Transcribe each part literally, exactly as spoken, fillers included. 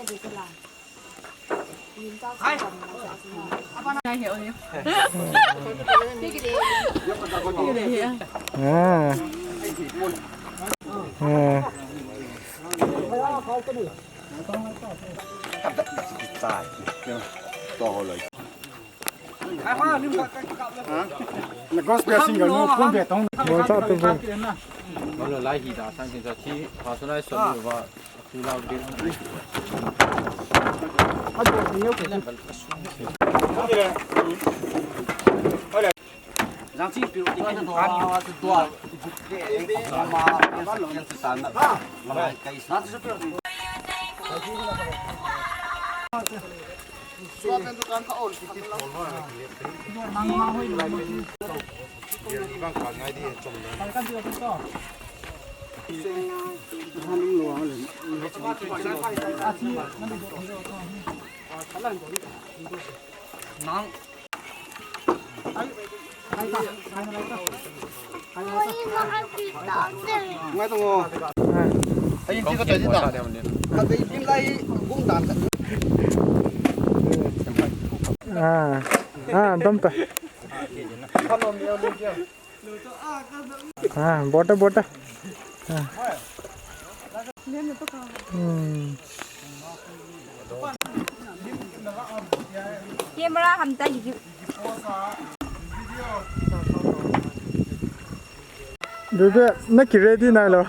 Ah. Ah. Na gospel singer nu pun be tong. Mo cha tu bu. Mo lo lai hi da sang kin sa thi, ha so lai so lu ba, tu lau de. Jang chi piu ti kan kan tu a. Ma, ma, ma, ma, kai sa. Nang. Ngai tong o. Ai, ti ka tai ta. Ka tai lim lai bung dan ka. Ah, ah, dam ta. Ah, bota, bota. Ah. Hmm. Camera ham ta hi. Bebe, na ki ready nai lo.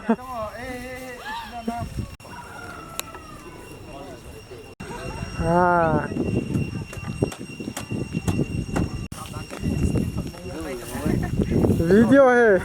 Ah. Video hai.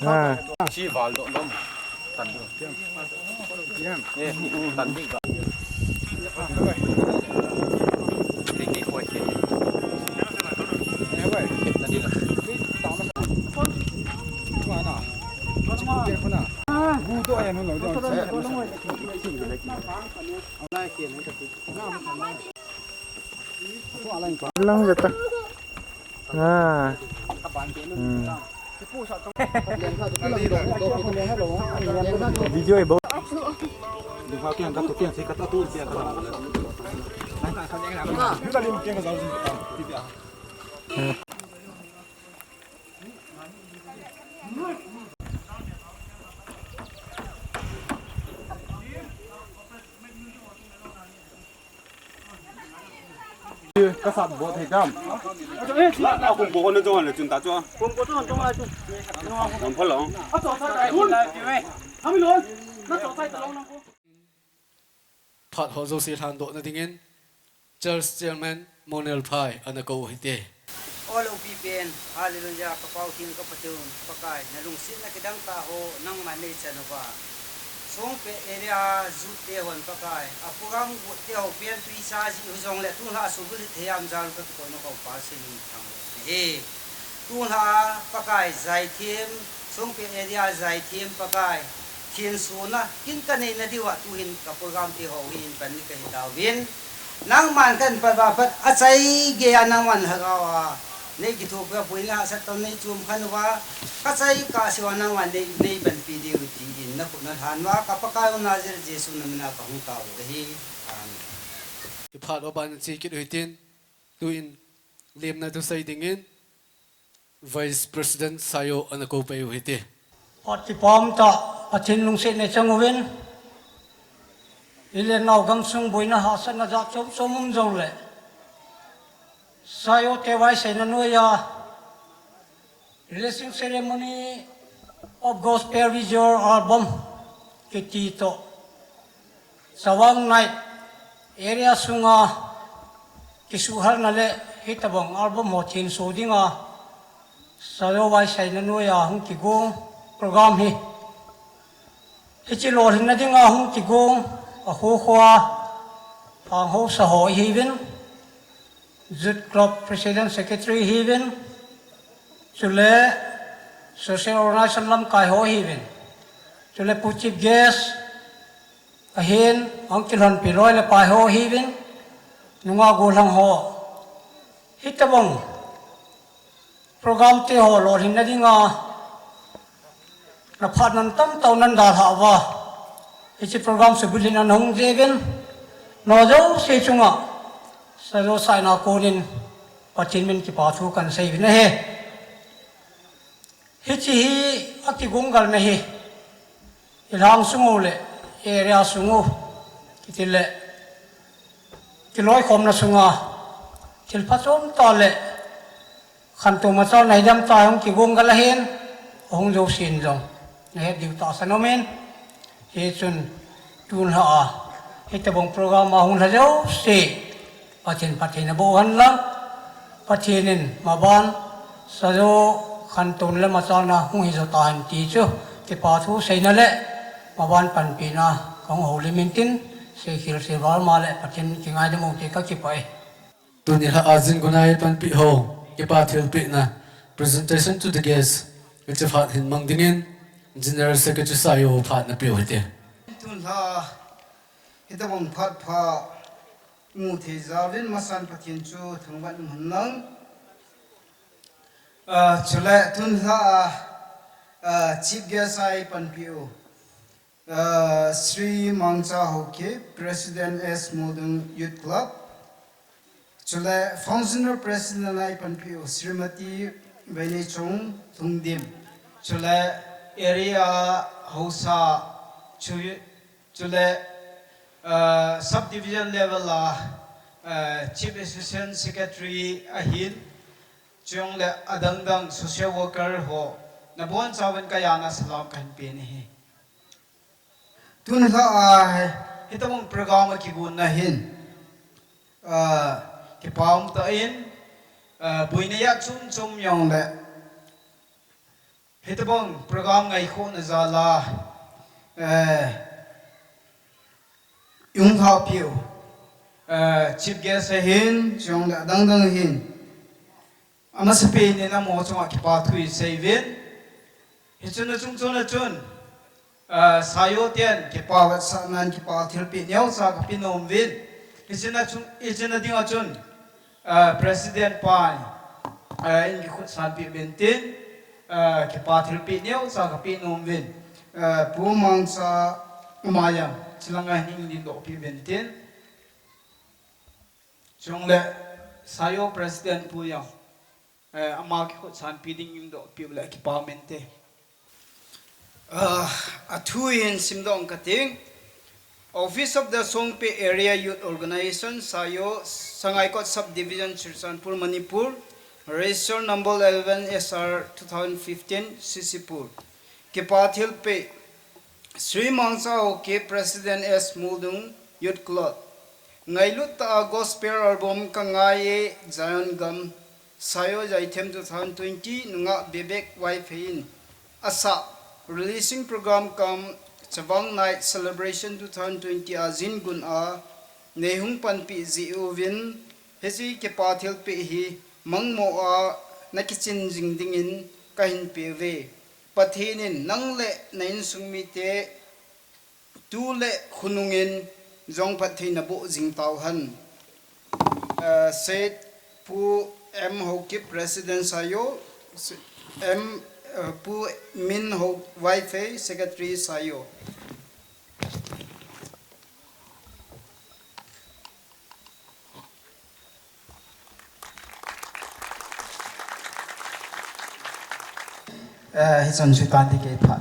Ah. Chi val do lom. Tan ding. Em. Eh, tan ding ka. Ding ding koi ke. Tan ding. Mana. Mana. Gu to ai no no. Lai ke ne ka tu. Lang beta. Ah. Hmm. Video ibo. Hmm. Ka sat bo thei tam. A kum ko na jong le chun ta chu. Kum ko chun jong ai chu. Kum pha lo. A cho sai ta un. Hami lo. Na cho sai ta lo na ko. Phat ho jouse lhandoh na dingin Church Chairman Monel Phai ana kou hite. O loupi pen, Hallelujah, ka Pau Theng ka Pathen, Pakai, na lungsetna kidang tah ho, nangman nei chan uva. Songpet area youth te hon Pakai, a program got te ho pen tui cha ji hu jong le, tu lha su bu thei am jal ka ko no ko pa sin thang he. Tu lha Pakai Jaithem, Songpet area Jaithem Pakai, thenso na kin ka nei na diu a, tu hin ka program te ho hin pan ni ka hi tauvin. Nangman kan pat ba pat, achai gei a nangman lhagao a nei kithopi a, puina hahsat tah nei chom khan uva, ka chai kah seh uva nangman nei, nei panpi diu tin na khut na lhan uva, ka Pakai u Nazareth Jesu na min a ka hung tao u ahi. Amen. Kiphat uva ban chi kit u hitin, tuin lemna thu sei dingin, Vice President Sayo ana kou pei u hite. Phat kipah tah, Pathen lungset nei chang uvin, i le nao gamsung boina hahsatna jat chom chom um jong le, Sayo te vaisaina noiya, releasing ceremony of gospel visual album kiti toh, Chawang Night area sunga kisuhhalna le hitabang album ho thenso dinga Sayo vaisaina noiya hung kigong Program hi, hichi lolhinna dinga hung kigong, a khu khua, hang ho sa ho hi vin, Youth Club President Secretary hi vin, chule Social Organization lamkai ho hi vin, chule Pu Chief Guest, ahin, ang kilhonpi loi le pai ho hi vin, nunga golang ho, hitobang program te ho lolhinna dinga, na phat nan tam tau nan dalha uva, hichi program subulhin an hung jevin, no jouse chunga, sajo saina konin, Pathen min kipa thu kan sei vin ahi. Hichi hi a kigong galna hi, i lang sungu le, area sungu, kiti le, kiloikhomna sunga, thil phachom ta le, khantou machalna hi dam ta hung kigong gal ahin, ahung jousen jong, na het diu tahsan umin, hichun, tun lha a, hitobang program a hung lha jouse, Pathen, Pathen aboh hen lang, Pathen in maban, sajo khantou le machalna hung hi jo tahen ti chu, kipa thu seina le, maban panpina, kong houlim intin, seikhel seival ma le, Pathen kingaidam u ti ka kipah e. Tuni lha a jin gonai panpi ho, kipa thilpehna, presentation to the guest, hichi phat hin mang dingin, General Secretary Sayo phat na peu hite. Tun lha, hitobang phat pha, mu thei jauvin masan Pathen chu thangvah in um hen lang. Ah, chule tun lha a, ah, Chief Guest a i panpi u, ah, Shri Mangcha Haokip, President S Muldung Youth Club. Chule Functional President a i panpi u, Srimati Vaineijong Lhungdim. Chule area haosa chu, chule, ah, subdivision level a, ah, Chief Assistant Secretary ahin, chule adang dang social worker ho, nabonchauvin ka jana salam kahin pe ahi. Tun lha a, hitobang program a kigonna hin, ah, kipa um tah in, ah, boina jat chom chom jong le, hitobang program ngaikhohna jal a, eh, i hung lhahpiu, eh, Chief Guest ahin, chule adang dang ahin, amasapen in amaho chunga kipa thu i sei uvin. Hichun achung chon achun, ah, Sayo ten kipa vetsahnan kipa thilpeh neocha kape nom uvin. Hichun achung, hichun ading achun, ah, President pan, ah, in kikhut sanpeh uvin tin, ah, kipa thilpeh neocha kape nom uvin. Ah, Pu Mangcha ama jong, chulanga hin in dingdoh peh uvin tin. Chule, Sayo President pu jong, eh, ama kikhut sanpeh ding in dingdoh peh u le kipa um inte. Ah, athu hin simdoh kate. Office of the Songpi Area Youth Organization, Sayo, Sangaikot Subdivision, Churachandpur, Manipur, Register Number eleven S R two thousand fifteen, C C four. Kipa thilpeh, Shri Mangcha Haokip, President S Muldung Youth Club. Ngailut tah a Gospel Album Ka Ngai e Zion Gam, Sayo Yaithem two thousand twenty, nungah Bebek Vaiphei in asah, releasing program cum Chavang Night Celebration two thousand twenty a jin gon a nei hung panpeh jeh uvin, hiche kipa thilpeh hi mangmo a na kichin jing dingin kahin pe uve. Pathen in nang le na insung mite tu le khonung in jong phatthei naboh jing tauhen. Eh, State Pu M Haokip, President Sayo, M, eh, Pu Min Ho Vaiphei, Secretary Sayo. Eh, hichun chu tan ti kei phat.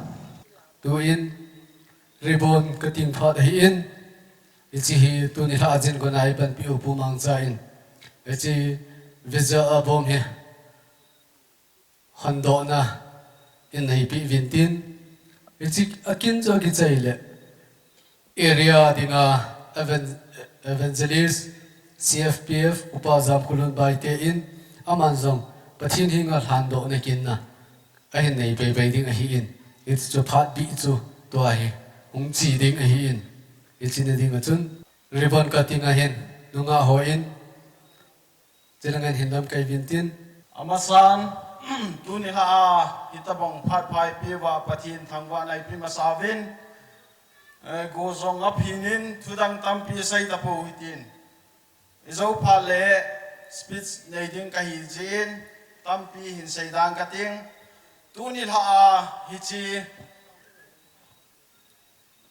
Tuin, ribbon cutting phat ahin, hiche hi tuni lha a jin gon a i panpi u Pu Mangcha in, hiche visa album hi hondohna in neipeh uvin tin, hiche akin chu akichai le, area dinga evan-, evangelist, C F P F, Upa Jamkholun Baite in, aman jong Pathen henga lhandohna kinna ahin nei paipai ding ahin, Hichu phat bih chu tua hi hung chi ding ahin, hichi na ding a chun ribbon cutting ahin nungah hon chilanga hin lamkai vin tin. Amasan, tuni lha a hitabang phat pha eipeh uva Pathen thangvahna eipeh masa uvin, eh, go jong aphinin thudang tampi sei tapou hitin. Ijou phat le speech nei ding kahi jeh in tampi hin sei dan kating. Tuni lha a hichi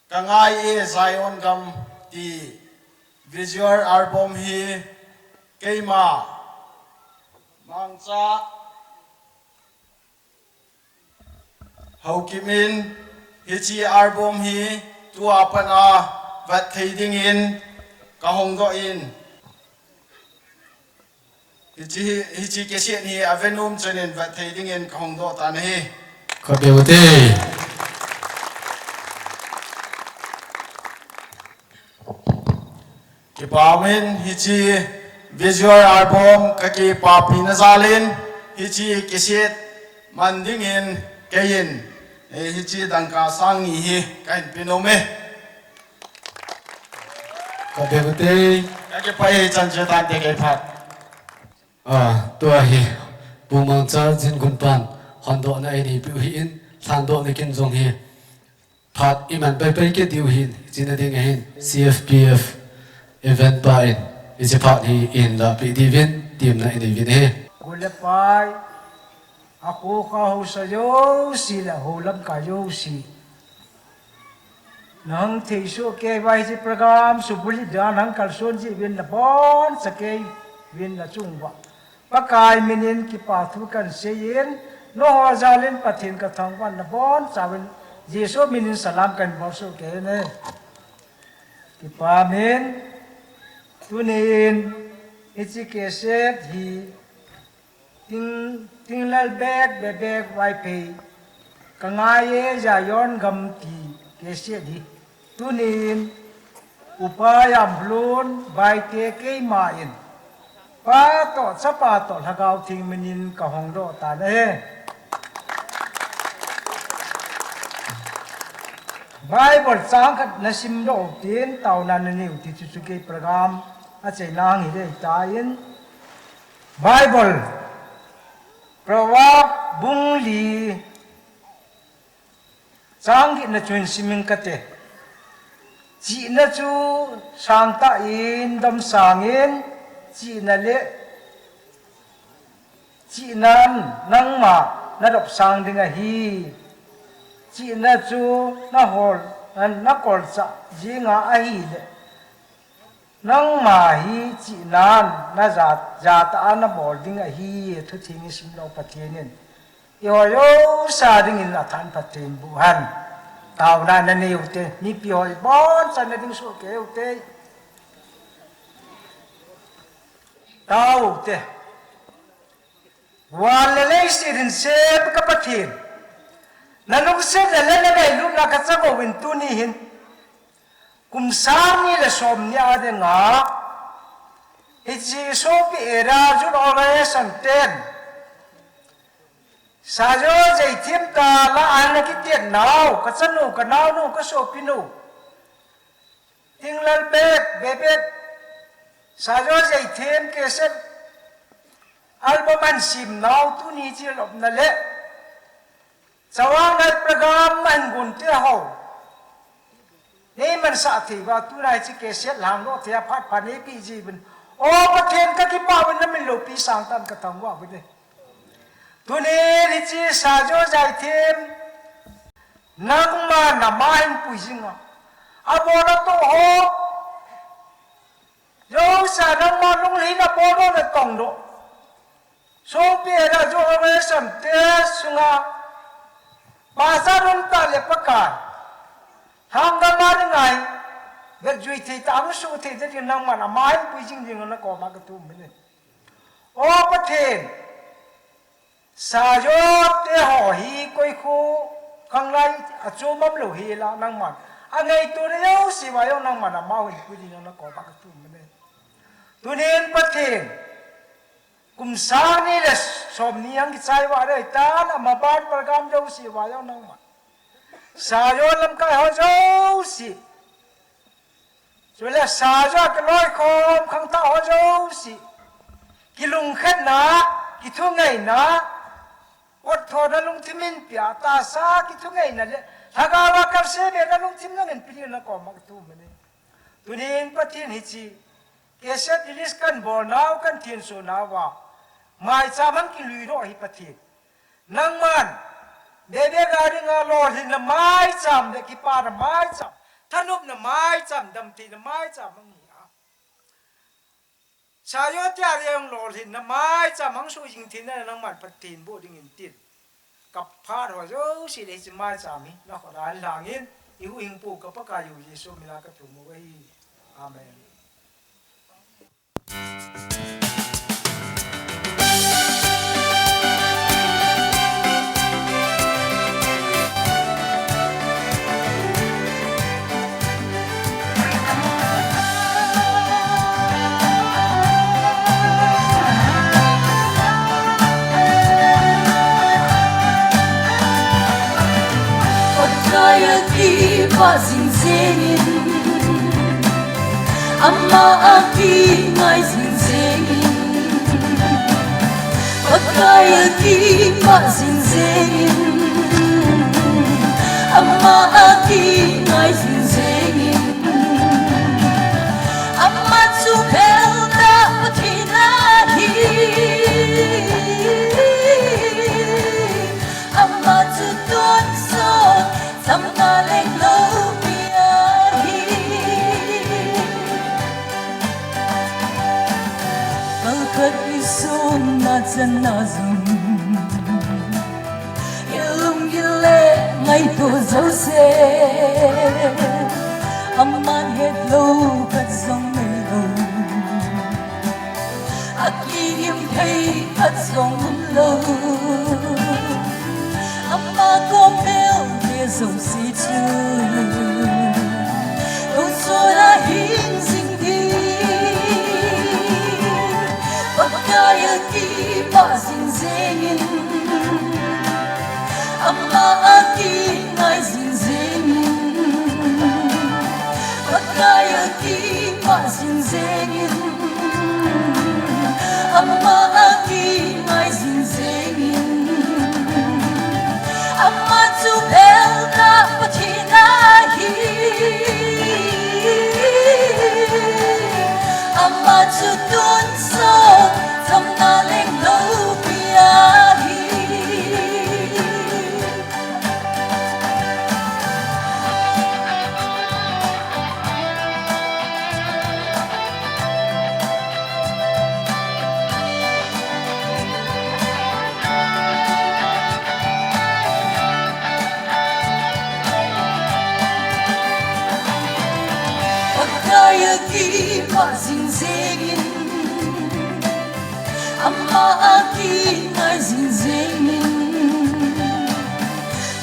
Ka Ngai e Zion Gam ti visual album hi keima Mangcha Haokip in hichi album hi tua pat a vet thei dingin ka hongdoh in, hichi, hichi cassette hi a ve nom chun in vet thei dingin ka hongdoh tan ahi. Ka beu te. Kipa umin hichi visual album ka kipapi na jal in hichi cassette man dingin kei in, eh, hichi dangka sang ni hi ka hin pe nom e. Ka beu te. Ka kipah e, chan chu tan te kei phat. Ah, tua hi Pu Mangcha Jingun pan hondohna eini peh u hi in, lhandohna kin jong hi phat iman pai pai kit diu hin, china ding ahin, C F P F event pa in, hichi phat hi in la peh diuvin, temna inei uvin ahi. Gule pai, a kho kha ho sa jouse le ho lamkai jouse. Nang thei soh kei uva hichi program subulhit dan nang kalson jeh uvin na boncha kei uvin na chung uva Pakai minin kipa thu kan sei in, nangho jal in Pathen ka thangvah in na boncha uvin Jesu minin salam kan bol soh kei in e. Kipa min, tunin hichi cassette hi Ting, Tinglal Bek Bebek Vaiphei, Ka Ngai e Zion Gam ti cassette hi tunin Upa Yamlun Baite keima in Pa toh, Chapa toh, Lhagao Theng minin ka hongdoh tan ahi. Bible chang khat na simdoh u tin, taona na nei u ti, chuchu kei program a chaina hung hi ding ahitan, Bible, Proverb bung li, chang get na chu hin sim ing kate. Chihna chu sangtah in domsang in, chihna le chihnan nangma na dopsang ding ahi. Chihna chu na hol, na, na kolchah jinga ahile, nangma hi chihnan na ja, jatah a na bol ding ahi, Thutheng i simdoh Pathen in. Eiho jouse dingin athanpha thei boh hen. Taona na nei u te, mipi ho i boncha na ding soh kei u te. Tao u te. Van le leiset hinsem ka Pathen. Na lungsetna le na ngailutna ka chang uvin tuni hin. Kum sang ni le som ni a dinga, hichi sopi era Youth Organization ten, Sajo Jeithem tah la ana kiten nau, ka chanu, ka naonu, ka sopinu. Tinglal Bek Bebek, Sajo Jeithem cassette album ahin sim nau tuni chi lopna le. Chawang nai program ahin gon te ho. Nei mansah thei uva, tuna hichi cassette lhangdoh thei a phat pha nei peh jiuvin. O Pathen ka kipah uvin na min loupi sangtah in ka thangvah uvin e. Tunin hichi Sajo Jeithem, nangma nama hin pui jing a. Abol a toh ho. Jouse nangma lunglhaina boldoh le tongdoh. Sopi era Youth Organization te sunga. Pastor um tah le Pakai. Lhangdam a ding ahi. Vetjui thei tah, hung suh thei tah ding nangman ama hin pui jing ding na koma ka thum uvin e. O Pathen. Sajo te ho hi koi kho khanglai a chom umlou hela nangman. Angaito na jouse uva jong nangman ama hin pui ding na koma ka thum uvin e. Tunin Pathen. Kum sang ni le som ni ahung kichai uva ahitan, amaban program jouse uva jong nangman. Sayo lamkai ho jouse. Chule Sayo kiloikhom khangthah ho jouse. Kilungkhenna, kithungeina, otthona lungthim in pia, tahsa kithungeina le lhagao a kalsomna lungthim nangin Pathen nakoma kathum ahi. Tunin Pathen hiche cassette release kabolnau, kathenso nauva maicham a kilui lou hi Pathen. Nangman, Bebe Gari nga lolhinna maicham, le kipana maicham, thanopna maicham, damtheina maicham ahi a. Sayo tia leng lolhinna maicham, hangso jing theina nangman Pathen boh dingin tin. Kaphat ho jouse le hiche maicham hi nakhola langin, ihuhhingpu ka Pakaiyu Jesu mina kathum uve. Amen. Pakai a kipah jing jengin, ama a kingai jing jengin. Pakai a kipah jing jengin, ama a kingai jing jengin. Ama chu belna Pathen ahi. Ama chu tonsot, chamna leng loupi ahi. Pal khat i sumna channa jong, i lunggil le ngaito jouse, aman hetlou khat jong neilou. A kihim thei khat jong umlou. Ama kom bel te jouse chu, lungchot a hing jing ding. Pakai a kipah jing jengin, ama a kingai jing jengin. Pakai a kipah jing jengin, ama a kingai jing jengin. Ama chu belna Pathen ahi. Ama chu tonsot, chamna leng loupi ahi. Pakai a kipah jing jengin, ama a kingai jing jengin.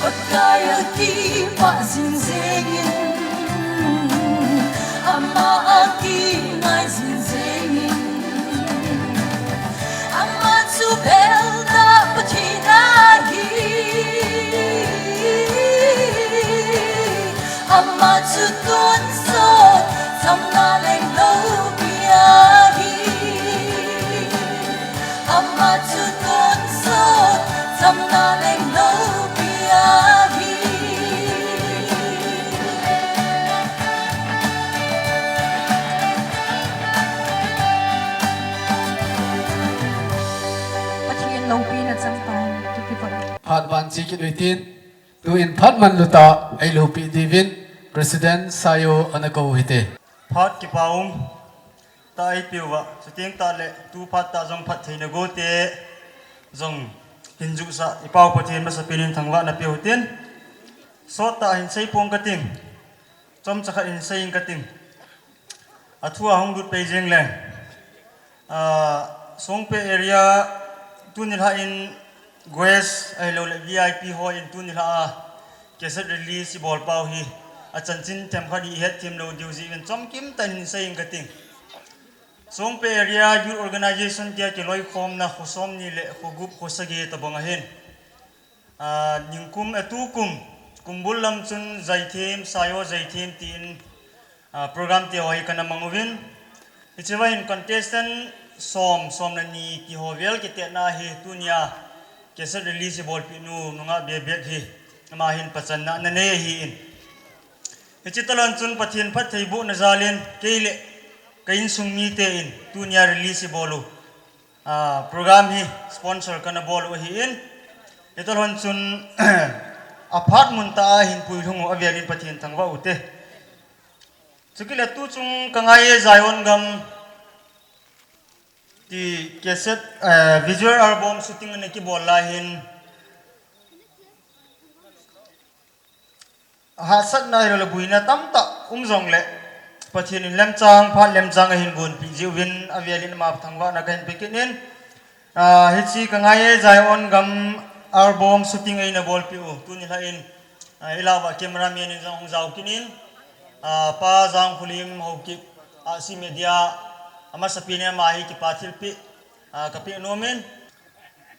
Pakai a kipah jing jengin, ama a kingai jing jengin. Ama chu belna Pathen ahi. Ama chu tonsot, chamna leng loupi ahi. Ama chu tonsot, chamna leng loupi ahi. Pathen loupina chang tai, kipah. Phat ban chi kit uhitin, tuin phat manlu tah a eiloupeh diuvin, President Sayo ana kou hite. Phat kipa um tah eipeuva, chuteng tahle tu phat tah jong phattheina gote jong hin juhsah i Pau Pathen masapen in thangvahna peuhitin, sot tah hin seipong kating, chomcha khat hin sei ing kating. Athu a hung lut pei jeng leng. Ah, Songpeh area tuni lha in guest ahilouleh V I P ho in tuni lha a cassette release ibol pau hi, achanchin themkhat hi ihet them lou diu jeh in chomkim tah in hin sei ing kating. Songpeh Area Youth Organization tia kiloikhomna kho somni le kho gup kho sagi tabang ahin. Ah, ningkum, eh, tukum, Kumbul lam chun Jaithem, Sayo Jaithem tin, ah, program te ho hi kana mang uvin. Hiche va hin contestant som, som le ni ti ho vel kitetna hi tunia cassette release ibolpeh nu Nungah Bebek hi ama hin pachanna ana nei ahin. Hiche talon chun Pathen phattheibohna jalin kei le ka insung mite in tunia release ibol u, ah, program hi sponsor kana bol u ahin. Hitalon chun aphat mun tah a hin puilhung u avelin Pathen thangvah u te. Chukit le tuchung Ka Ngai e Zion Gam ti cassette, eh, visual album shooting ana kibol lai hin, hahsatna hilou le buina tamtah um jongle Pathen in lemchang, phat lemchang ahin gonpeh jiuvin avelin ama thangvahna kahin pe kit in. Ah, hiche Ka Ngai e Zion Gam album shooting eina bolpeh u tuni lha in, ah, ilah uva cameraman in jong hung jao kit in, ah, Pa Jangkholim Haokip, Ahsi Media, amasapen in ama hi kipa thilpeh, ah, kapeh nom in.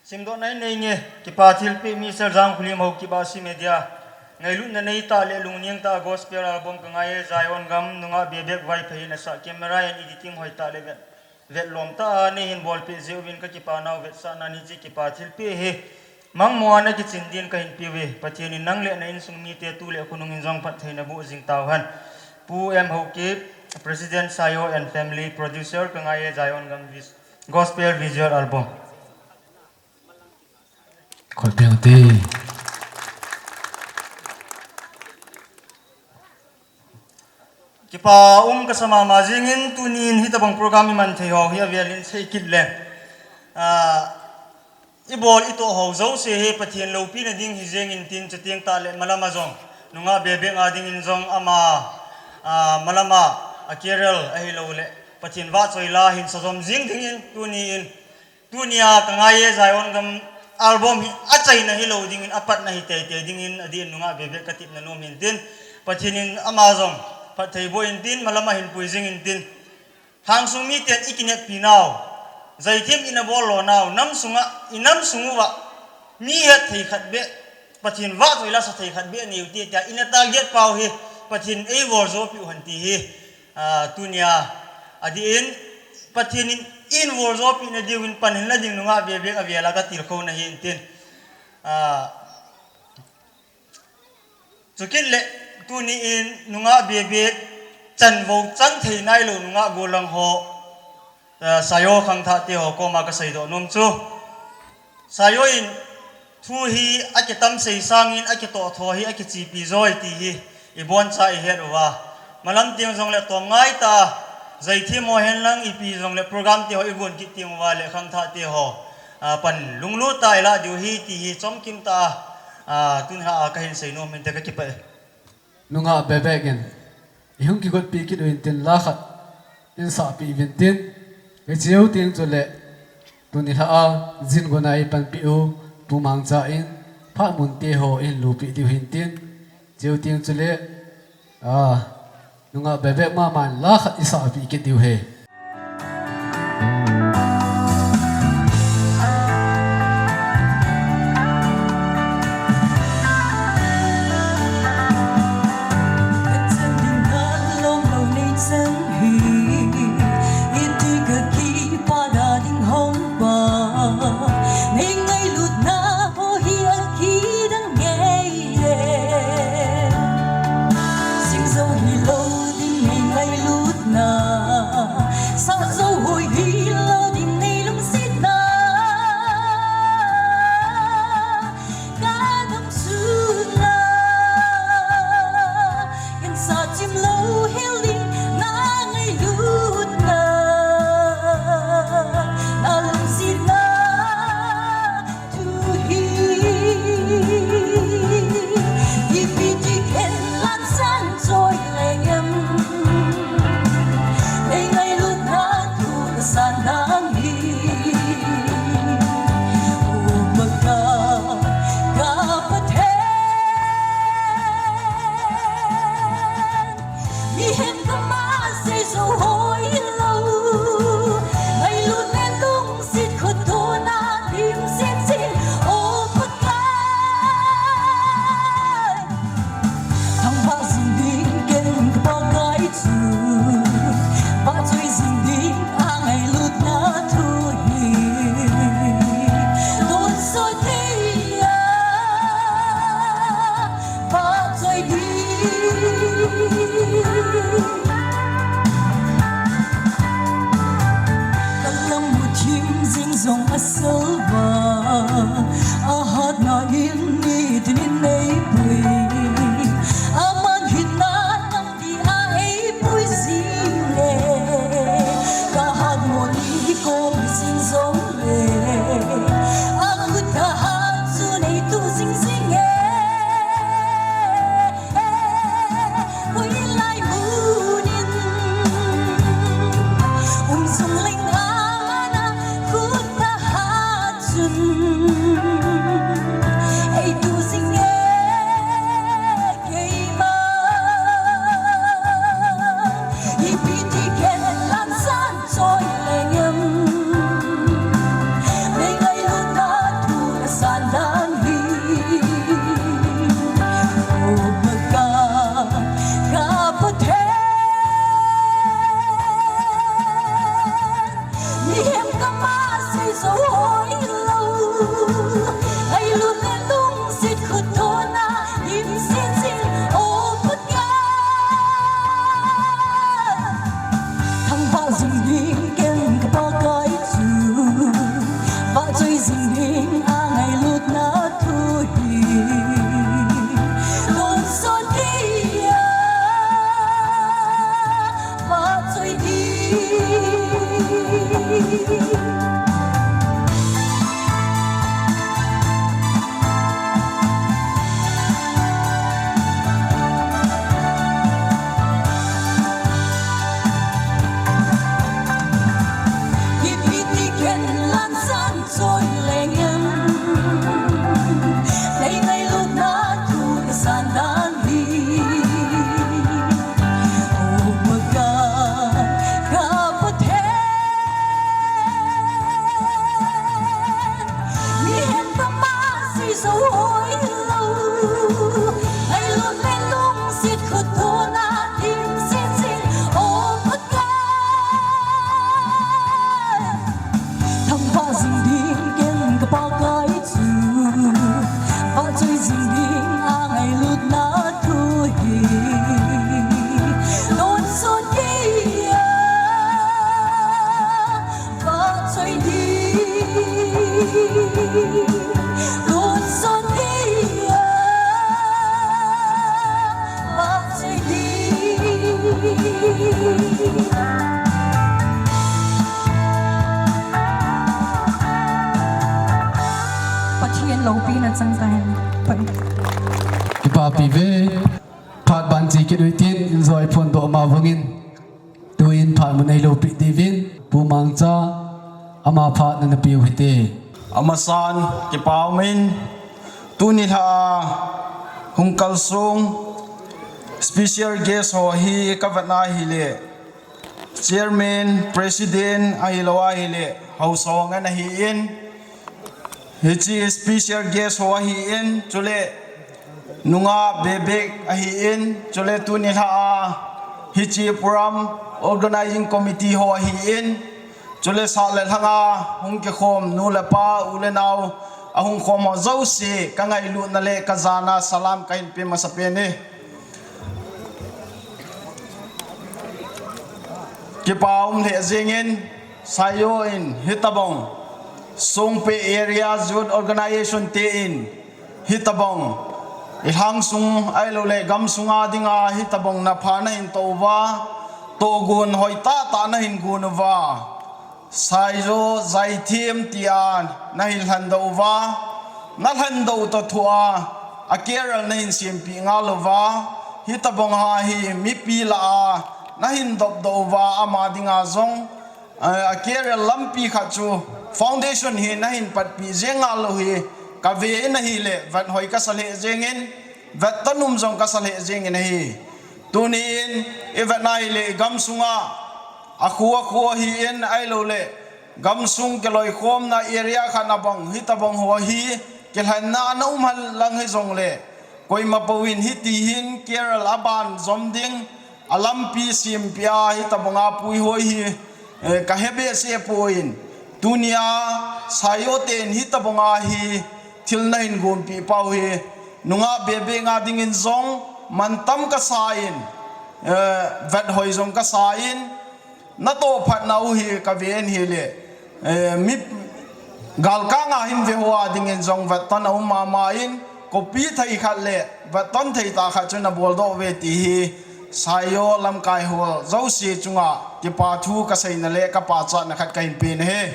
Simdohna in nei nge, kipa thilpeh Mister Jangkholim Haokip, Ahsi Media. Ngailutna neitah le lungneng tah a gospel album Ka Ngai e Zion Gam, Nungah Bebek Vaiphei in asah, camera and editing hoitah le vet, vetlom tah a neihin bolpeh jeh uvin kakipa nau vetsahnan hiche kipa thilpeh hi mangmo a nakichin din kahin peuve. Pathen in nang le na insung mite tu le khonung in jong phatthei naboh jing tauhen. Pu M Haokip, President, Sayo and Family, Producer, Ka Ngai e Zion Gam vis-, Gospel Visual Album. Khol peng te. Kipa um kasa mama jingin tunin hitabang program iman thei ho hi avelin sei kit le, ah, ibol itoh ho jouse hi Pathen loupina ding hi jeng intin, chuteng tah le malam a jong Nungah Bebek a dingin jong ama, ah, malam a, a career ahilou le Pathen vahchoi la hin sajom jing dingin tunin tunia Ka Ngai e Zion Gam album hi achaina hilou dingin, apatna hi teitei dingin, adin Nungah Bebek katepna nom hintin, Pathen in ama jong phatthei boh intin, malam a hin pui jing intin. Lhangsung miten ikineppi nau, Jaithem ina bol lo nau, nam sunga, inam sung uva mi hetthei khat beh, Pathen vahchoi la sathei khat beh neiu te tia ina target pau hi Pathen in eivoljo peh u hen ti hi, ah, tunia adin Pathen in eivoljo peh na diuvin panhil na ding Nungah Bebek avela katilkhou na hintin. Ah, chukit le tunin Nungah Bebek chanvou chang thei nailou nungah gollhang ho, ah, Sayo khangthah te ho koma kaseidoh nom chu, Sayo in thu hi akitam sei sangin akitoh tho hi akichepi joi ti hi iboncha ihet uva, malam teng jongle tomngai tah a Jaithem ho henlang ipi jongle program te ho igon kit teng uva le khangthah te ho, ah, pan lunglut tah a ilah diu hi ti hi chomkim tah a, ah, tun lha a kahin seinom hinte, kakipah e. Nungah Bebek in ihung kigotpi kit u hintin, la khat insahpeh uvintin, hicheu teng chule tuni lha a jin gona eipanpeh u Pu Mangcha in phat mun te ho ihin lupeh diu hintin, cheu teng chule, ah, Nungah Bebek maman la khat isahpeh kit diu ahi. Asalva, ahatna in nitinin eipui. Aman hinna tampi a eipui jinge. Kahat moni kom jing jongle, akhut kahat chu neitu jing jinge. Hoilai munin um jong leng, amana khut kahat chun eitu jinge keima. Ipi ti ken lamsan choi lengem, nei ngailutna thu nasan dan hi. O Pakai, ka Pathen, mihem kama sei jou hoilou, ngailut le lungset khut thona dimset jing, O Pakai. Thangvah jing ding ken ka Pakai chu, vahchoi jing ding a ngailutna thu hi tonsot keiya, vahchoi ding. Ipi ti ken lamsan choi lengem, nei ngailutna thu nasan dan hi. O Pakai, ka Pathen, mihem kama sei jou hoilou, ngailut le lungset khut thona dimset jing, O Pakai. Thangvah jing ding ken ka Pakai chu, vahchoi jing ding a ngailutna thu hi tonsot keiya, vahchoi ding. Tonsot keiya, vahchoi ding. Pathen loupina chang tahen. Kipapi ve. Phat ban che kit uhitin, in jong iphondoh ma bangin. Tuin phat mun eiloupeh diuvin, Pu Mangcha, ama phat nana peh u hite. Amasan, kipa umin, tuni lha a hung kalsong special guest ho hi kavetna ahile, Chairman, President ahilou ahile, Haosa ho ana hin, hiche special guest ho ahin, chule nungah bebeh ahin, chule tuni lha a hiche program organizing committee ho ahin, chule sah le lhang a hung kikhom nu le pa, u le nao, ahung khom ho jouse, kangailutna le kajana salam kahin pe masapen e. Kipa um lheh jengin, Saijo in hitobang, Songpeh Area Youth Organization te in hitobang, ilhang sung ahilouleh gamsunga dinga hitobang napha nahin toh uva, tohgon hoitah tah nahin gon uva. Saijo Jaithem tia nahin lhendoh uva, nalhendoh toh thua, a career nahin sempeh ngal uva, hitobang a hi mipi lah a nahin dopdoh uva, ama dinga jong, eh, a career lampi khat chu foundation hi nahin patpeh jeng ngal u hi, kave in ahile, vethoi kasa lheh jengin, vetton um jong kasa lheh jengin ahi. Tunin, ivetna ahile, igamsunga, akhu akhu ahin ahilouleh, gamsung kiloikhomna area khat nabang, hitobang ho hi, kilhenna ana um hen lang hijongle, koima pouvin hiti hin career aban jom ding, alampi sempeh a hitobanga puihoi hi, eh, kahe behseh poi. Tunia, Saijo ten hitobanga hi, thil nahin gonpeh pau hi, nungah bebeh nga dingin jong, mantam kasan, eh, vethoi jong kasan, natoh phatna u hi kaven ahile, eh, mi, Galkang a hin ve ho a dingin jong vetton a um mama in, kopi thei khat le vetton thei tah khat chu na boldoh uve ti hi Saijo lamkai ho jouse chunga kipa thu ka seina le ka pachatna khat ka hin pen ahi.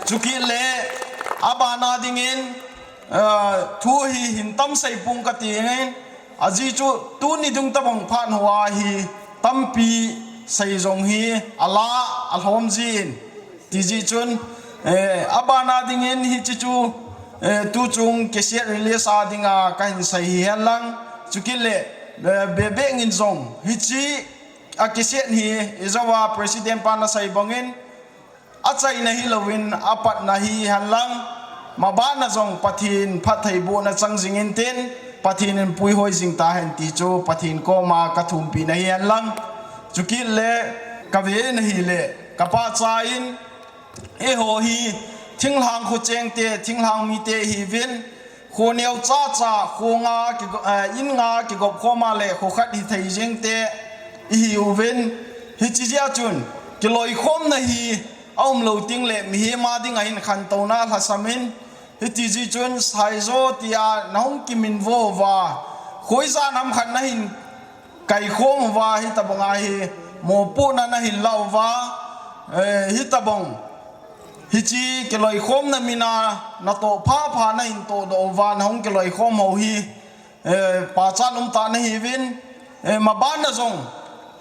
Chukit le abana dingin, eh, thu hi hin tam sei pung ka ti in, ajeh chu tuni dung tabang phat hoa hi tampi sei jong hi ala alhom jin. Ti jeh chun, eh, abana dingin hiche chu, eh, tuchung cassette release a dinga ka hin sei hi hen lang. Chukit le, eh, Bebek in jong hiche a cassette hi ijou a president pan asei bangin, achaina hilouvin apatna hi hen lang. Mabana jong Pathen phattheibohna chang jing intin, Pathen in puihoi jing tahen ti chu Pathen koma ka thumpina hi hen lang. Chukit le ka ve in ahile, ka pachat in, eiho hi thinglhang kho chengte, thinglhang mite ihiuvin, kho neocha cha, kho nga kigo-, eh, in nga kigop khom a le kho khat hithei jengte ihiuvin, hiche jeh a chun kiloikhomna hi aum lou teng le mihem a dinga hin khantouna lhasam in, hiti jeh chun Saijo tia na hung kiminvo uva, khoijan ham khat na hin kaikhom uva, hitabang a hi mopohna na hin la uva, eh, hitabang hiche kiloikhomna mina natoh phapha na hin tohdoh uva, na hung kiloikhom ho hi, eh, pachat umtah na hiuvin, eh, mabana jong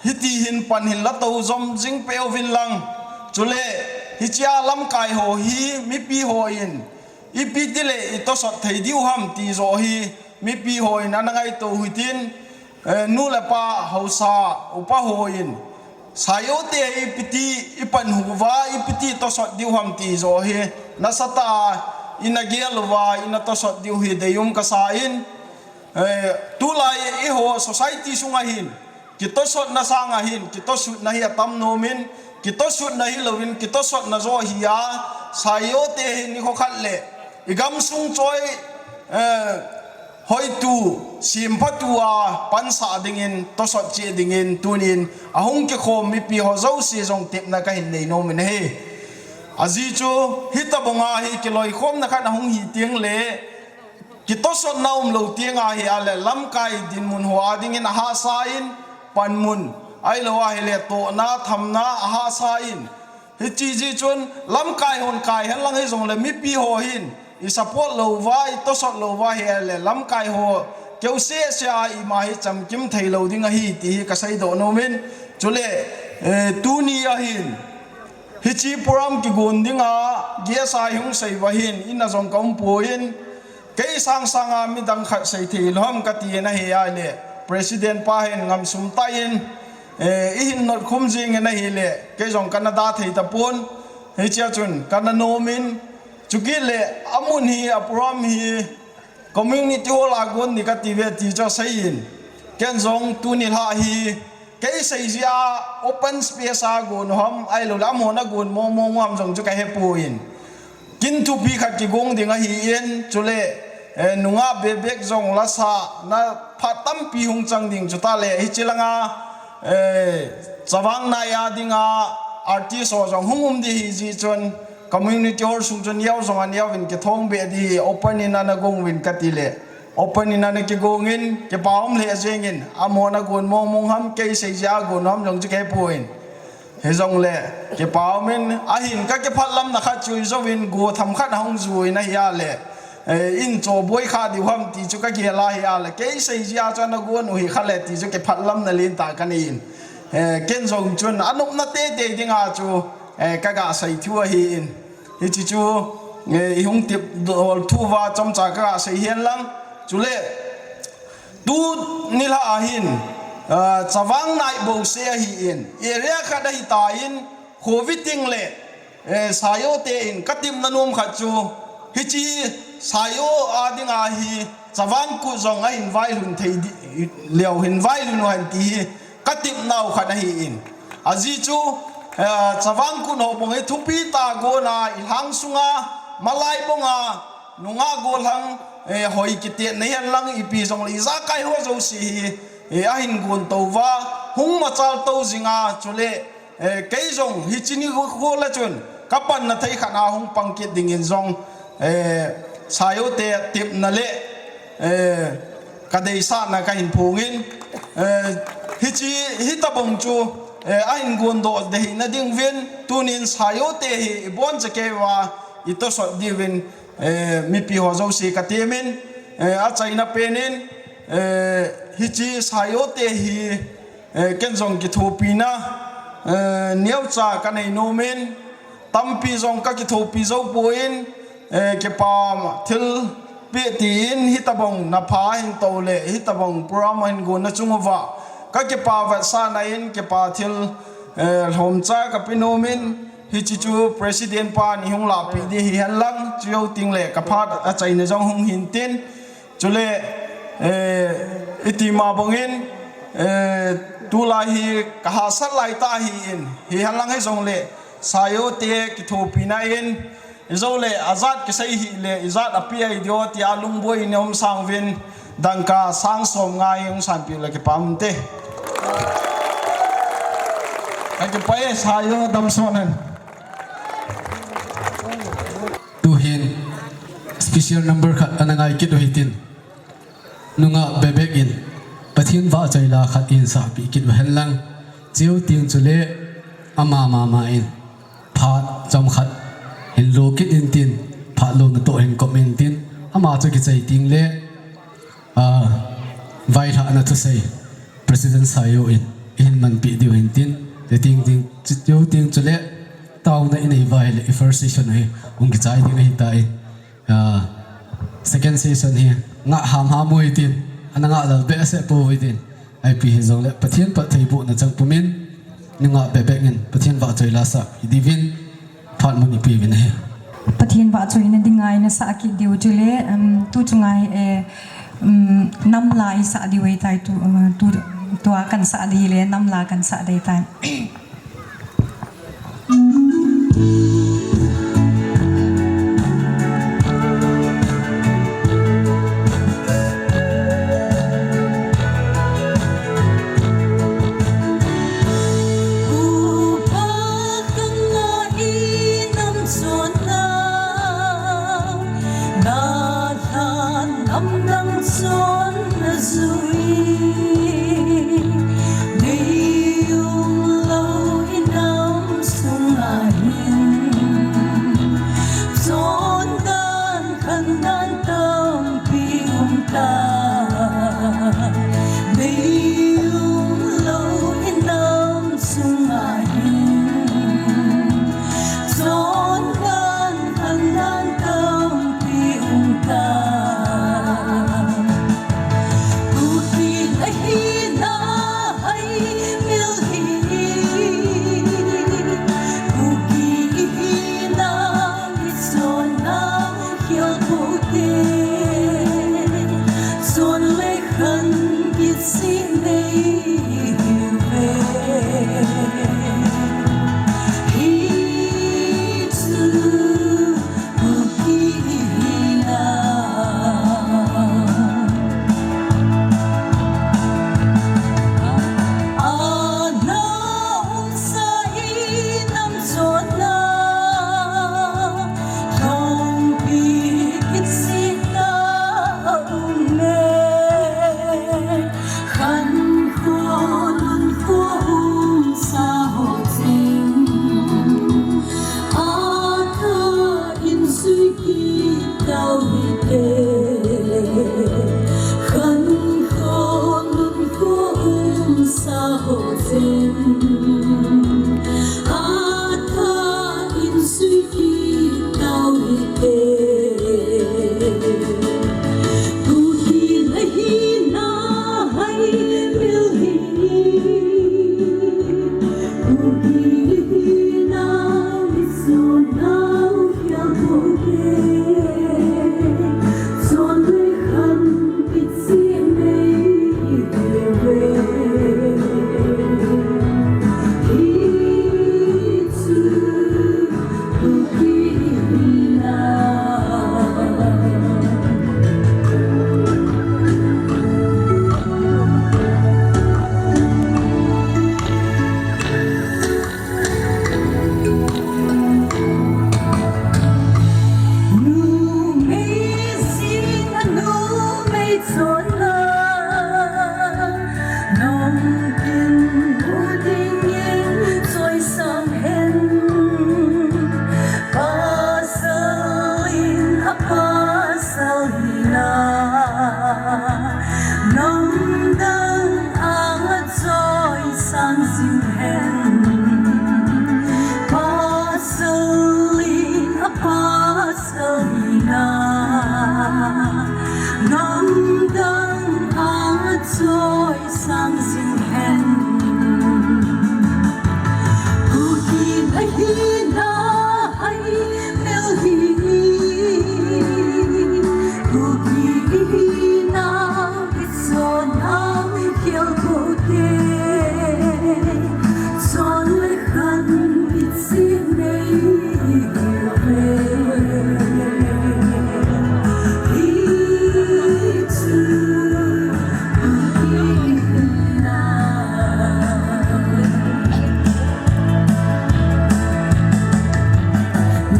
hiti hin pan hin la tou jom jing peh uvin lang. Chule hiche a lamkai ho hi mipi hon ipi tile itosot thei diu ham ti joh hi mipi hon ana ngaito hitin, eh, nu le pa, haosa, upa hon Saijo te hi ipiti ipanhu uva, ipiti tosot diu ham ti joh hi nasatah a ina gel uva, ina tosot diu hi deium kasa in, eh, tulai eiho society sunga hin kitosotna sanga hin kitosutna hi atam nom in, kitosutna hilouvin kitosotna joh hi a, Saijo te hi nikho khat le igamsung choi, eh, hoitu, semphatu a pansah dingin, tosot cheh dingin tunin ahung kikhom mipi ho jouse jong tepna ka hin nei nom in ahi. Ajeh chu hitabang a hi kiloikhomna khat ahung hi teng le kitosotna um lou teng ahi a le lamkai dinmun ho a dingin ahahsa in, panmun ahilou ahile tohna, thamna ahahsa in, hiche jeh chun lamkai hon kai hen lang hijongle mipi ho hin i support lou uva, i tosot lou uva ahile lamkai ho keu sese a ima hi chamkim thei lou ding ahi ti hi ka seidoh nom in. Chule, eh, tuni a hin hiche program kigon dinga guest a i hung sei uva hin ina jong ka um poi in, kei sangsang a midang khat sei thei lou ham ka ti in ahi a le, president pa hin ngamsum tah in, eh, i hin notkhum jing in ahile, kei jong kana da thei tapon, hiche a chun kana nom in, chukit le amun hi, a program hi community hall a gon ding ka ti uve ti chu asei in, ken jong tuni lha hi kei sei jeh a open space a gon u ham, ahilou le amahon agon mong mong u ham jong chu ka hepoi in, kin thupi khat kigong ding ahi in, chule, eh, nungah Bebek jong lasah na phat tampi hung chang ding, chutah le hiche langa, eh, Chavang Nai a dinga artist ho jong hung um ding ahi jeh chun community hall sung chun neo jong aneo uvin kithong beh ding, open in ana gong uvin ka ti le, open in ana kigong in, kipa um lheh jeng in, amahon agon mong mong ham, kei sei jeh a gon u ham jong chu ka hepoi in. Hijongle, kipa um in, ahin ka kiphatlamna khat chu ijouvin go tham khat ahung ju in ahi a le, eh, in cho boi kha diu ham ti chu ka gel ahi a le, kei sei jeh a chu ana gon u hi kha le ti chu kiphatlamna lentah ka nei in. Eh, ken jong chun anopna teitei dinga chu, eh, ka ga sei thu ahi in. Hiche chu, eh, i hung tep dol thu uva chomcha ka ga sei hen lang. Chule, tuni lha a hin, ah, Chavang Nai bouseh ahi in, area khat ahi tan, khovit teng le, eh, Saijo te in ka tepna nom khat chu, hiche Saijo a dinga hi Chavang Kut jong ahin vailhun thei di, leu hin vailhun u hen ti hi ka tepnau khat ahi in. Ajeh chu, eh, Chavang Kut ho bang hi thupi tah a gon a, i lhang sunga, malai banga, nungah gollhang, eh, hoi kitetna hihen lang ipi jongle ijakai ho jouse hi, eh, ahin gon tou uva, hung machal tou jing a, chule, eh, kei jong hiche nikho le chun, Ka panna thei khat a hung pang kit dingin jong, eh, Sayo te tepna le, eh, ka deisahna ka hin phong in, eh, hiche, hitabang chu, eh, a hin gondoh dehina ding uvin, tunin Sayo te hi i boncha kei uva, i tosot diuvin, eh, mipi ho jouse ka temin, eh, achaina penin, eh, hiche Sayo te hi, eh, ken jong kithopina, eh, neocha ka nei nomin, tampi jong ka kithopi jou pon, eh, kipa thilpeh tin hitabang na pha hin tou le, hitabang program hin gonna chung uva, ka kipa vetsahna in kipa thil, eh, lhomcha ka pe nomin, hiche chu President pan i hung lahpeh ding hihen lang, chujou teng le ka phat achaina jong hung hintin, chule, eh, iti ma bangin, eh, tulai hi ka hahsat lai ta ahin, hihen lang hijongle, Sayo te kithopina in, ijou le, ajat kisei hih le, ijat api ahi diu tia lungboi in i um sang uvin, dangka sang som nga i hung sanpeh le kipa um inte. Ka kipah e, Sayo damsot hen. Tuhin special number khat ana ngai kit u hitin, nungah bebek in Pathen vahchoi la khat in sahpeh kit u hen lang, chujou teng chule ama mama in phat chomkhat hin lo kit intin, phat lona toh hin kop intin, ama chu kichai teng le, ah, vailhahna thusei President Sayo in i hin manpeh diu hintin, chuteng teng, chujou teng chule taona i nei uva ahile i first session hi hung kichai ding ahitai. Ah, second session hi ngah hamham u hitin, ana ngah lel behseh pou hitin, ipi hijongle Pathen phattheibohna chang pumin, nungah bebek in Pathen vahchoi la sah hi diuvin, phat mun i pe uvin ahi. Pathen vahchoina dinga i na sah kit diu chule, um, tu chunga hi, eh, um, nam la i sah diu ahitai, tu, uh, tu, tua kan sah ding le nam la kan sah ding tai.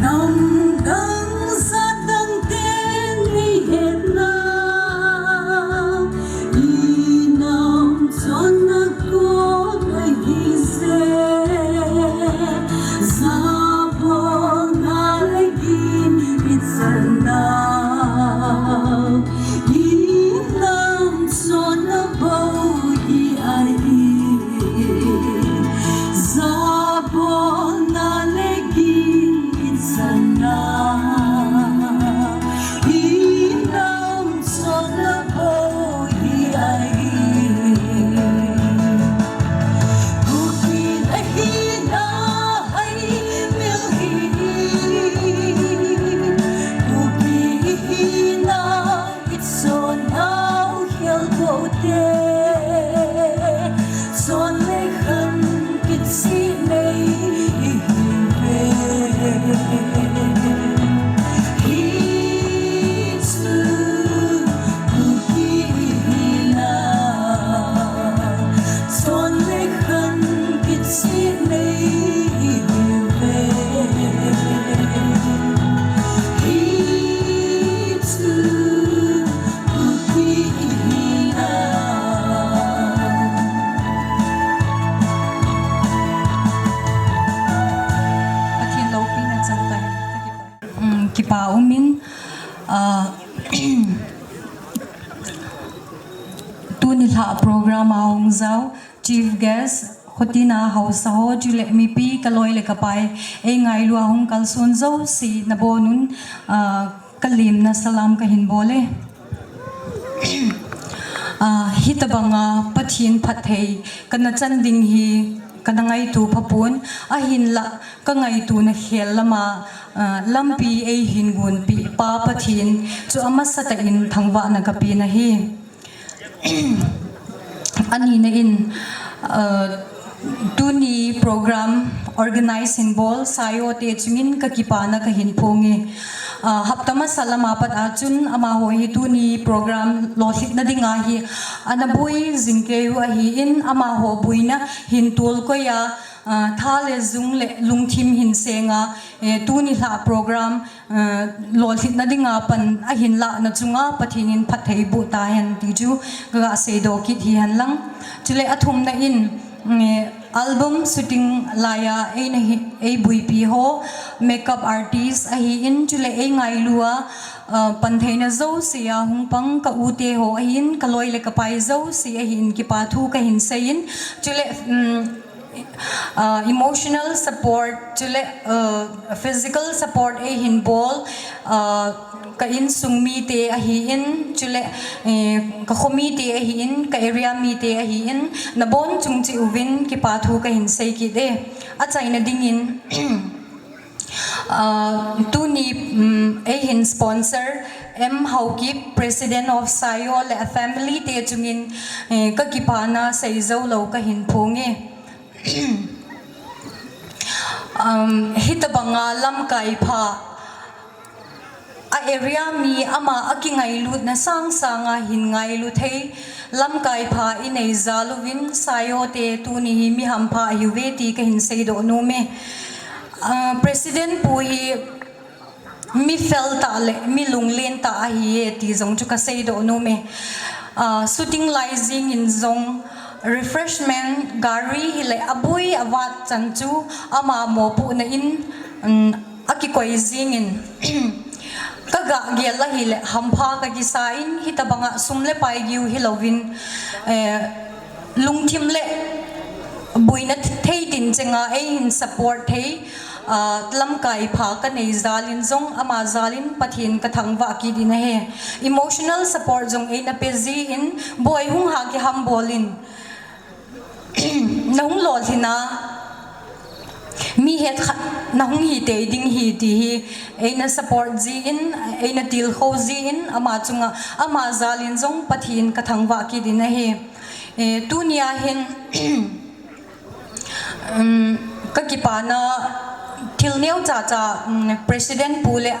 Dang dang, jat dang ten nei hetna, i nam chonna kona hi se, jabolna le gin i channa, i nam chonna bou hi ahi. Jabolna le gin i channa, i nam chonna bou hi ahi. Kuki ahina hai mil hi, Kuki hina i chonnau khel bote, chon le khan kichih nei i hiuve. Hichu Kuki hina, chon le khan kichih nei i hiuve. Hichu Kuki hina. Pathen loupina chang tahen. Ka kipa. Um, kipa umin, ah, tuni lha program a hung jao Chief Guest, Khotina haosa ho, chule mipi, ka loi le ka pai, ei ngailu a hung kalson jouse, nabonun, ah, ka lemna salam ka hin bol e. Ah, hitabanga Pathen phatthei kana chan ding hi kana ngaito phapon, ahinla ka ngaitona khel lama, ah, lampi ei hin gonpeh Pa Pathen chu amasatah in thangvahna ka pen ahi. Anina in, ah, tuni program organize hin bol Sayo te chungin ka kipana ka hin phong e. Ah, hapta masa lama pat a chun amaho hi tuni program lolhinna dinga hi ana boi jing kei u ahin, amaho boina hin tolkoi a, ah, tha le jung le lungthim hin seng a, eh, tuni lha program, eh, lolhinna dinga pan ahin lahna chunga Pathen in phatthei boh tahen ti chu ka ga seidoh kit hi hen lang. Chule athumna in, mm, eh, album shooting laiya eina hi, ei boipi ho, makeup artist ahin, chule ei ngailu a, ah, pantheina jouse a hung pang ka u te ho ahin, ka loi le ka pai jouse ahin, kipa thu ka hin seiyin, chule, mm, ah, emotional support, chule, ah, physical support ei hin bol, ah, ka insung mite ahin, chule, eh, ka kho mite ahin, ka area mite ahin, nabon chung cheh uvin kipa thu ka hin sei kit e. Achaina dingin, ah, tuni, mm, ei hin sponsor M Haokip, President of Sayo le a family te chungin, eh, ka kipana sei jou lou ka hin phong e. Um, hitabanga lamkai pha, a area mi ama a kingailutna sangsanga hin ngailu thei lamkai pha i nei jal uvin Sayo te tuni hi mi hampha ahiuve ti ka hin seidoh nom e. Ah, President pu hi mi fel tah le mi lunglen tah ahi e ti jong chu ka seidoh nom e. Ah, shooting lai jingin jong refreshment gari hi le aboi avat chan chu ama mopohna in, um, akikoi jingin ka ga gel ahi le hampha ka kisa in hitabanga sum le pai giu hilouvin, eh, lungthim le boina thei tin chenga ei hin support thei, ah, lamkai pha ka nei jalin jong ama jalin Pathen ka thangvah kit in ahi. Emotional support jong eina pe jin, boi hung ha kiham bolin, na hung lolhinna mi het khat na hung hi tei ding hi ti hi eina support jin, eina tilkhou jin, ama chunga, ama jalin jong Pathen ka thangvah kit in ahi. Eh, tunia hin, um, ka kipana thil neo cha cha, um, President pu le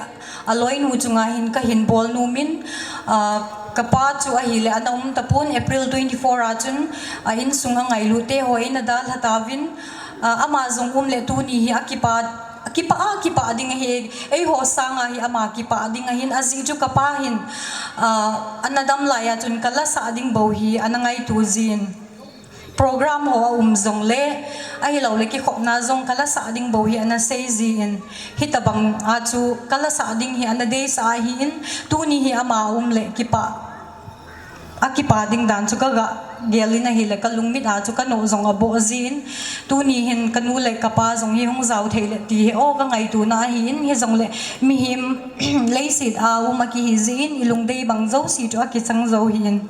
a loinu chunga hin ka hin bol nom in, ah, ka pa chu ahi le ana um tapon April twenty-four a chun, ah, insung a ngailu te ho eina dalha tauvin, ah, ama jong um le tuni hi a kipa, a Kipah a, kipah ding ahi, eiho sanga hi ama kipah ding ahin, ajeh chu kapa hin, ah, ana dam laiya chun ka lasah ding bou hi ana ngaito jin. Program ho aum jongle, ahilouleh kikhopna jong ka lasah ding bou hi ana sei jin, hitabang a chu ka lasah ding hi ana deisah ahin, tuni hi ama aum le kipah. Akipa ding dan chu ka ga gel in ahile ka lungmit a chu ka noh jong aboh jin. Tuni hin ka nu le ka pa jong hi hung jao thei le ti hi aw ka ngaituna ahin, hijongle mihem leiset a um a kihi jin, i lungdei bang jouse chu akichang jou hin.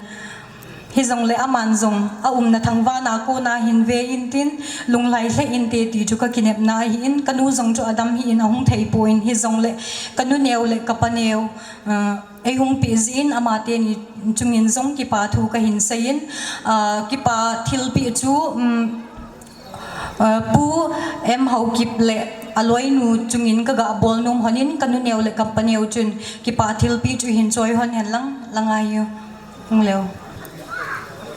Hijongle aman jong a umna thangvahna kona hin ve intin, lunglhai lheh inte ti chu ka kinepna ahin, ka nu jong chu adam hi in ahung thei pon, hijongle ka nu neo le ka pa neo, ah, Ei hung peh jin, amate ni chungin jong kipa thu ka hin seiyin, ah, kipa thilpeh chu, um, ah, Pu M Haokip le aloinu chungin ka ga bol nom honin ka nu neo le ka pa neo chun kipa thilpeh chu hin choi hon hen lang, la ngai u. Hung leo.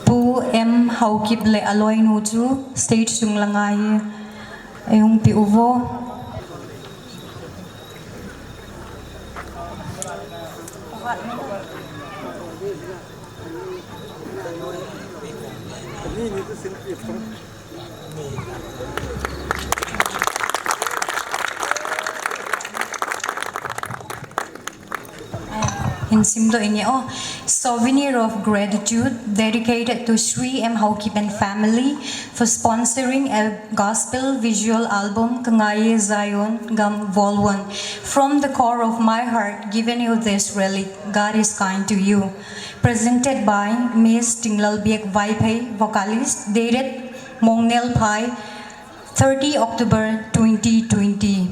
Pu M Haokip le aloinu chu stage chung la ngai u. Ei hung peh uvo. Hin simdoh inge o. Souvenir of gratitude dedicated to Sri M Haokip and family for sponsoring a gospel visual album, Ka Ngai e Zion Gam Vol One. From the core of my heart, giving you this relic. God is kind to you. Presented by Miss Tinglalbiak Vaiphei, vocalist, dated Mongnelphai, thirty October twenty twenty.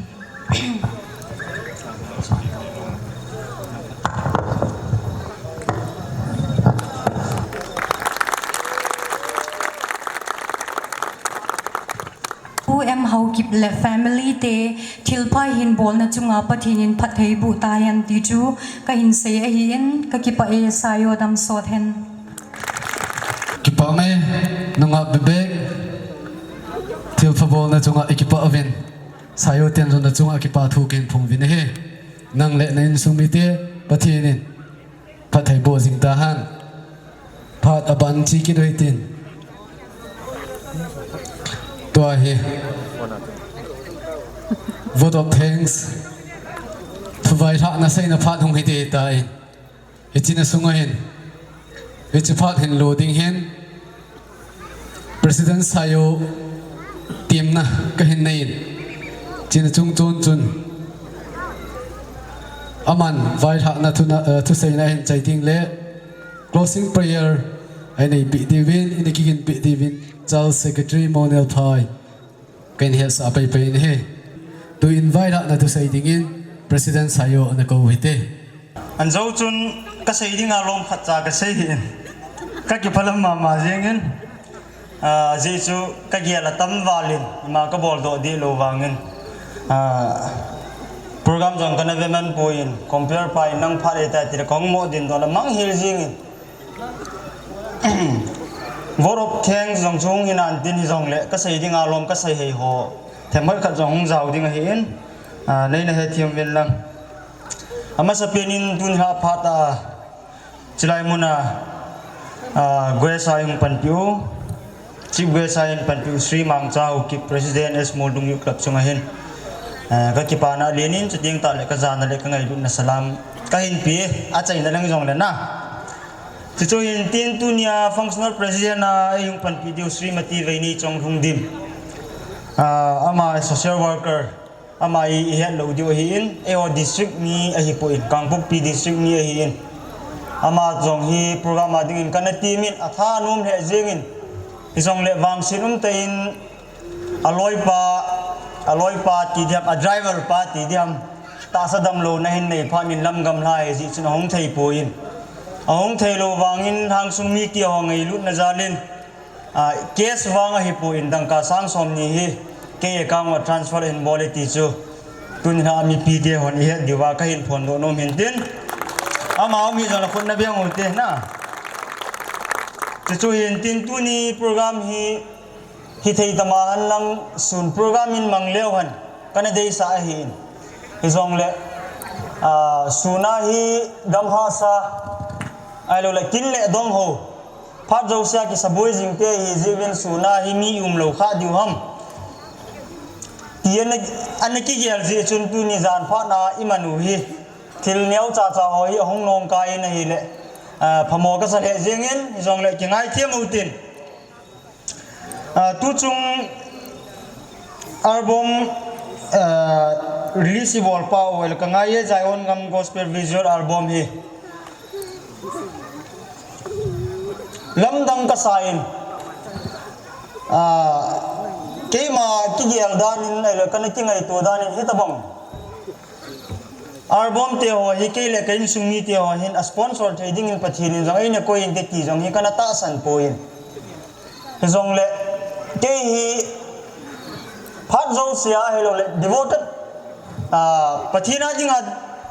Pu M Haokip le family te thilpha hin bolna chunga Pathen in phattheiboh tahen ti chu ka hin sei ahin, ka kipah e, Sayo damsot hen. Kipah e, nungah bebek, thilpha bolna chunga i kipah uvin, Sayo Tienlhun na chunga kipa thu kahin phong uvin ahi. Nang le na insung mite Pathen in phattheiboh jing tahen. Phat aban chi kit u hitin. Tua hi vote of thanks, thu vailhahna seina phat hung hite tai. Hiche na sunga hin, hiche phat hin lo ding hin, President Sayo temna ka hin neiyin, chuna chung chon chun aman vailhahna thuna, eh, thuseina hin chai ding le closing prayer a hin neipeh diuvin, a hin kiginpeh diuvin, Charles Secretary Mongnelphai. Ka hin hetsah paipai in ahi. Tun vailhahna thusei dingin President Sayo ana kou hite. Anjou chun ka sei dinga lom khatcha ka sei hih in. Ka kipah lam mama jengin. Ah, ajeh chu ka gel atam valin, ima ka boldoh dih lou vangin. Ah, program jong kana ve man poi in, compare pa in nang phat e tai tile ka hung mo ding doh la mang hel jengin. Vote of thanks jong chu hung hinan tin hijongle, ka sei dinga lom ka sei hei ho themkhat khat jong hung jao ding ahin, ah, neina hethem uvin lang. Amasapen in tun hi a phat a, chilai muna, ah, guest a hung panpiu, Chief Guest a hin panpiu Sri Mangcha Haokip, President S Moldung Youth Club chunga hin, eh, ka kipana lenin, chuteng tah le ka jana le ka ngailutna salam ka hin pe, achaina lang jongle na. Chuchu hin tin tunia Functional President a ei hung panpi diu Srimati Veineichong Lhungdim. Ah, ama social worker, ama i, i het lou diu ahin, eiho district mi ahipoi, Kangpokpi district mi ahin. Ama jong hi program a dingin kana temin, athanom lheh jengin. Hijongle vangset umtah in, aloipa, aloipa ti diam, a driver pa ti diam, tahsa damlouna hin nei phat in lam gamla ahi jeh chun ahung thei poi. Ahung thei lou vangin hangsung mite ho ngailutna jalin, ah, cash vang ahipoi, dangka sang somni hi kei account a transfer hin bol e ti chu. Tunia mipite hon i het diuva ka hin phondoh nom hin tin. Ama um hih jongle khut na beng u te na. Chuchu hin tin tuni program hi hithei tama hen lang sun program in mang leu hen. kana deisah ahin. Hijongle, ah, sun a hi gam hahsa, ahilou le kin le dong ho, phat jousea kisaboi jing te hi jeh uvin sun a hi mi umlou kha diu ham ti ana, ana kigel jeh chun tuni jan phat na iman u hi thil neocha cha ho hi ahung nong kai in ahile, ah, phamo kasa lheh jeng in, hijongle kingaithem u tin. Ah, tuchung album, ah, release ibol pau, ahile Ka Ngai e Zion Gam Gospel Visual Album hi lamdang kasa in, ah, keima kigel dan in, ahile kana kingaito dan in, hitabang album te ho hi kei le ka insung mite ho hin a sponsor thei dingin Pathen in jong eina koi inte ti jong hi kana tahsan poi. Hijongle kei hi phat jousea ahilou le devoted, ah, Pathen a dinga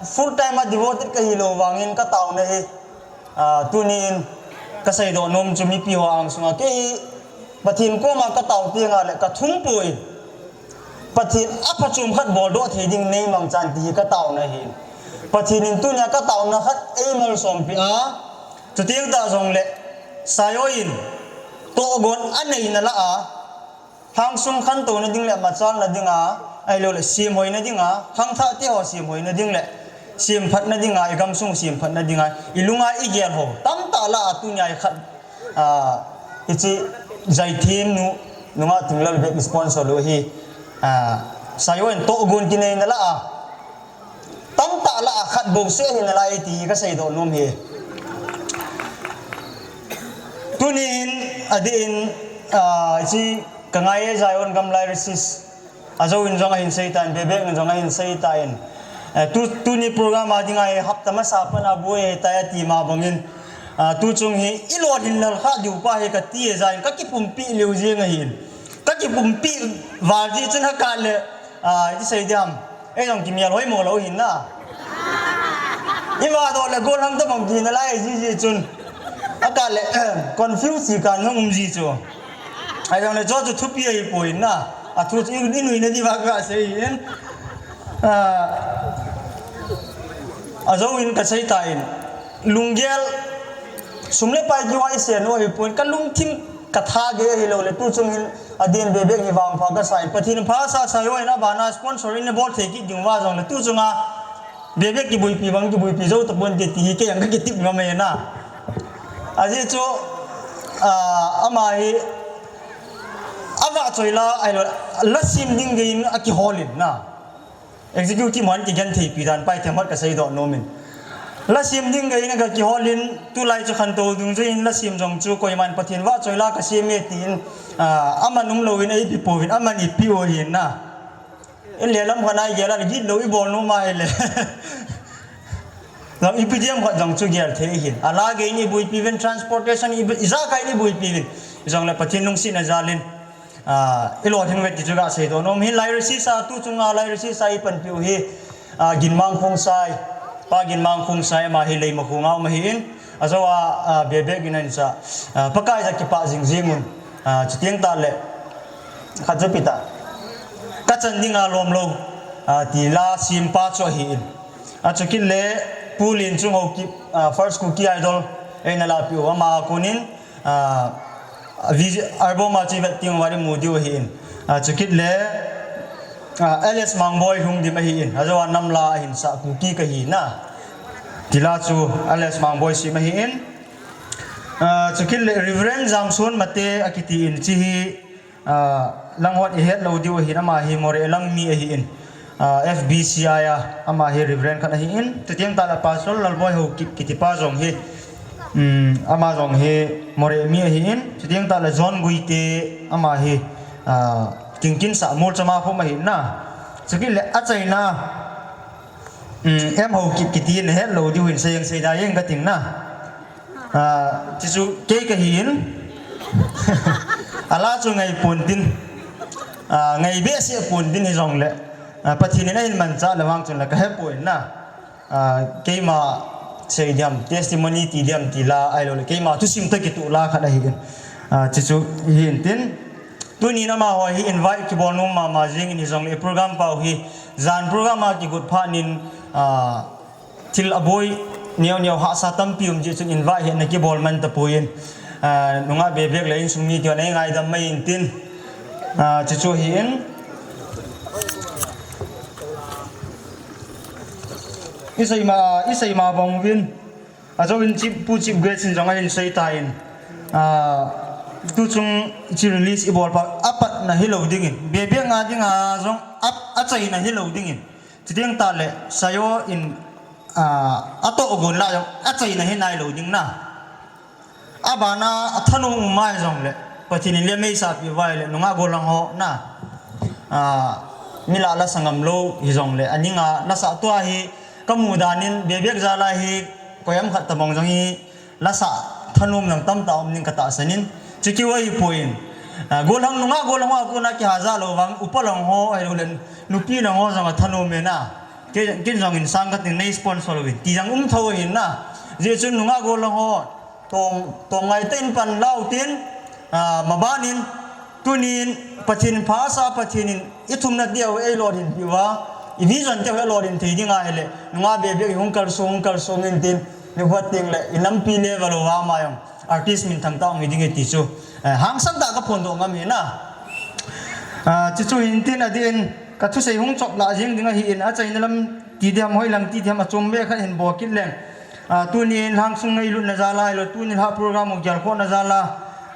full time a devoted kahi lou vangin ka taona hi, ah, tunin ka seidoh nom chu mipi ho angsunga kei hi Pathen koma ka tao tenga le ka thum poi. Pathen a phachom khat boldoh thei ding nei mangchan ti hi ka taona ahin. Pathen in tunia ka taona khat eimalsom peh a, chuteng tah jongle Zion in tohgon anei na lah a, lhangsung khantouna ding le machalna dinga, ahilou le semhoina dinga, khangthah te ho semhoina ding le semphatna dinga, i gamsung semphatna dinga ilunga igel ho tamtah lah a tunia i khat, ah, hiche Zaithem nu, nungah Tinglal bek sponsor lou hi, ah, Zion in tohgon kinei na lah a tamtah lah a khat bou seh hi nalai ti hi ka seidoh nom hi. Tunin adeh in, ah, hiche Ka Ngai e Zion Gam lyricist ajouvin jong ahin seitan, Bebek in jong ahin seitan. Eh, tu, tuni program a dinga hi hapta masa pana boi ahitai ati ma bangin, ah, tuchung hi ilolhin lel kha diu pa hi kati e, jan ka kipumpi lheh jeng ahin. Ka kipumpi val jeh chun hakah le, ah, iti sei diam. Ei jong kimel hoimo lou hin na. Ima doh le gollhang tabang kina lai jiji chun. Akah le, confuse hi kan hung um ji chu. Ahijongle chu chu thupi ahipoi na. Athu chu i, i nuina diuva kasei in. Ah, ajouvin ka seitan. Lunggel sum le pai kihoi se no ahipon. Ka lungthim ka thagei ahilou le tuchung hin adin Bebek hi vangpha kasa in. Pathen in pha sasa jeh in abana sponsor in nabol thei kit diu va jongle tuchunga Bebek kiboipi bang kiboipi jou tapon te ti hi kei jong ka kitep ngam e na. Ajeh chu, ah, ama hi avahchoi la ahilou, la sem ding gei in akihol in na. Executive man kigentheipi dan pai themkhat ka seidoh nom in. La sem ding gei in ka kihol in, tulai chu khantou dungjuiyin la sem jong chu koiman Pathen vahchoi la ka sem e tin, ah, aman umlou in eipe pouvin, aman ipe u ahin na. In le lam khat a igel a le gitlou ibol nom ahile. Lam ipi diam khat jong chu gel thei ahin. Ala gei in iboipi uvin transportation i, ijakai in iboipi uvin. Ijongle Pathen lungsetna jal in, ah, ilolhing uve ti chu ka seidoh nom ahin. Lyricist a tuchunga lyricist a ipanpi u hi, ah, Ginmang Khongsai. Pa Ginmang Khongsai ama hi Leimakhong a um ahin. Ajou a, ah, Bebek in ahin sa. Ah, Pakai ja kipah jing jing un. Ah, chuteng tah le. Khat chu ipi ta. Ka chan dinga lomlou. Ah, ti la sem pa chu ahin. Achukit le Pu Lenchung Haokip, ah, first Kuki Idol eina lahpeh u ama a konin, ah, visi-, album a chu ivet teng uva imu diu ahin. Ah, chukit le, ah, L S Mangboi lhungdim ahin. Ajou a nam la ahin sah Kuki kahi na. Ti la chu L S Mangboi sem ahin. Ah, chukit le Reverend Jamson Mate akiti in hiche hi, ah, lang hon ihet lou diu ahin, ama hi Moreh lang mi ahin. Ah, F B C I a, ama hi Reverend khat ahin. Chuteng tah le Pastor Lalboi Haokip kiti pa jong hi, um, ama jong hi Moreh mi ahin. Chuteng tah le John Guite, ama hi, ah, Kingkinsah Molcham a khum ahin na. Chukit le achaina, um, M Haokip kiti in nahet lou diu ahin, sei jeng sei da jeng kating na. Ah, chuchu kei kahin. Ala chu ngai pon tin. Ah, ngai behseh pon tin hijongle. Ah, Pathen in ahin manchah le vang chun la kahe poi na. Ah, keima sei diam, testimony ti diam ti la, ahilou le keima thusim toh kitoh la khat ahin. Ah, chuchu hin tin. Tunin amaho hi invite kibol nom mama jing in hijongle program pau hi jan program a kigot phat in, ah, thil aboi neo neo hahsa tampi um jeh chun invite hi ana kibol man tapoi in, ah, nungah bebek le insung mite hon eingaidam mai intin, ah, chuchu hi in. Isei ma, isei ma bang uvin. Ajouvin chief, Pu Chief Guest in jong ahin sei tan, ah, tuchung hiche release ibol phat apatna hilou dingin, bebek nga dinga jong a, achaina hilou dingin. Chuteng tahle, Sayo in, ah, atoh gon lah jong achaina hi nailou ding na. Abana athanom um ahi jongle, Pathen in lim eisahpeh uva ahile, nungah gollhang ho na, ah, mi lah la sangam lou hijongle, aninga lasa tua hi kamu dan in, bebek jal a hi, koiham khat tabang jong hi, lasa thanom jong tamtah um ding katahsan in, chuchu ahipoi in. Ah, gollhang, nungah gollhang ho a kona kiha jah lou vang, upa lang ho, ahiloule, nupi lang ho jong athanom e na. Kei, ken jong insang kating nei sponsor uvin, ti jong um thou ahin na. Hijeh chun nungah gollhang ho, tong, tong ngai tah in pan lau tin, ah, maban in, tunin, Pathen in pha asa, Pathen in ithumna teu eilolhin peh uva, i vision teu eilolhin thei ding ahile, nungah bebek hung kalsong, hung kalsong intin, nikho teng le, i nampi level uva ama jong, artist minthang tah hung hi ding e ti chu, eh, hangsan tah kaphondoh ngam ahi na. Ah, chuchu hintin adeh in, kathusei hung chop lah jeng ding ahin, achaina lam ti diham, hoi lam ti diham, achom be khat hin bol kit leng. Ah, tunin lhangsung ngailutna jal a, ahilou, tuni lha program u gelkhohna jal a,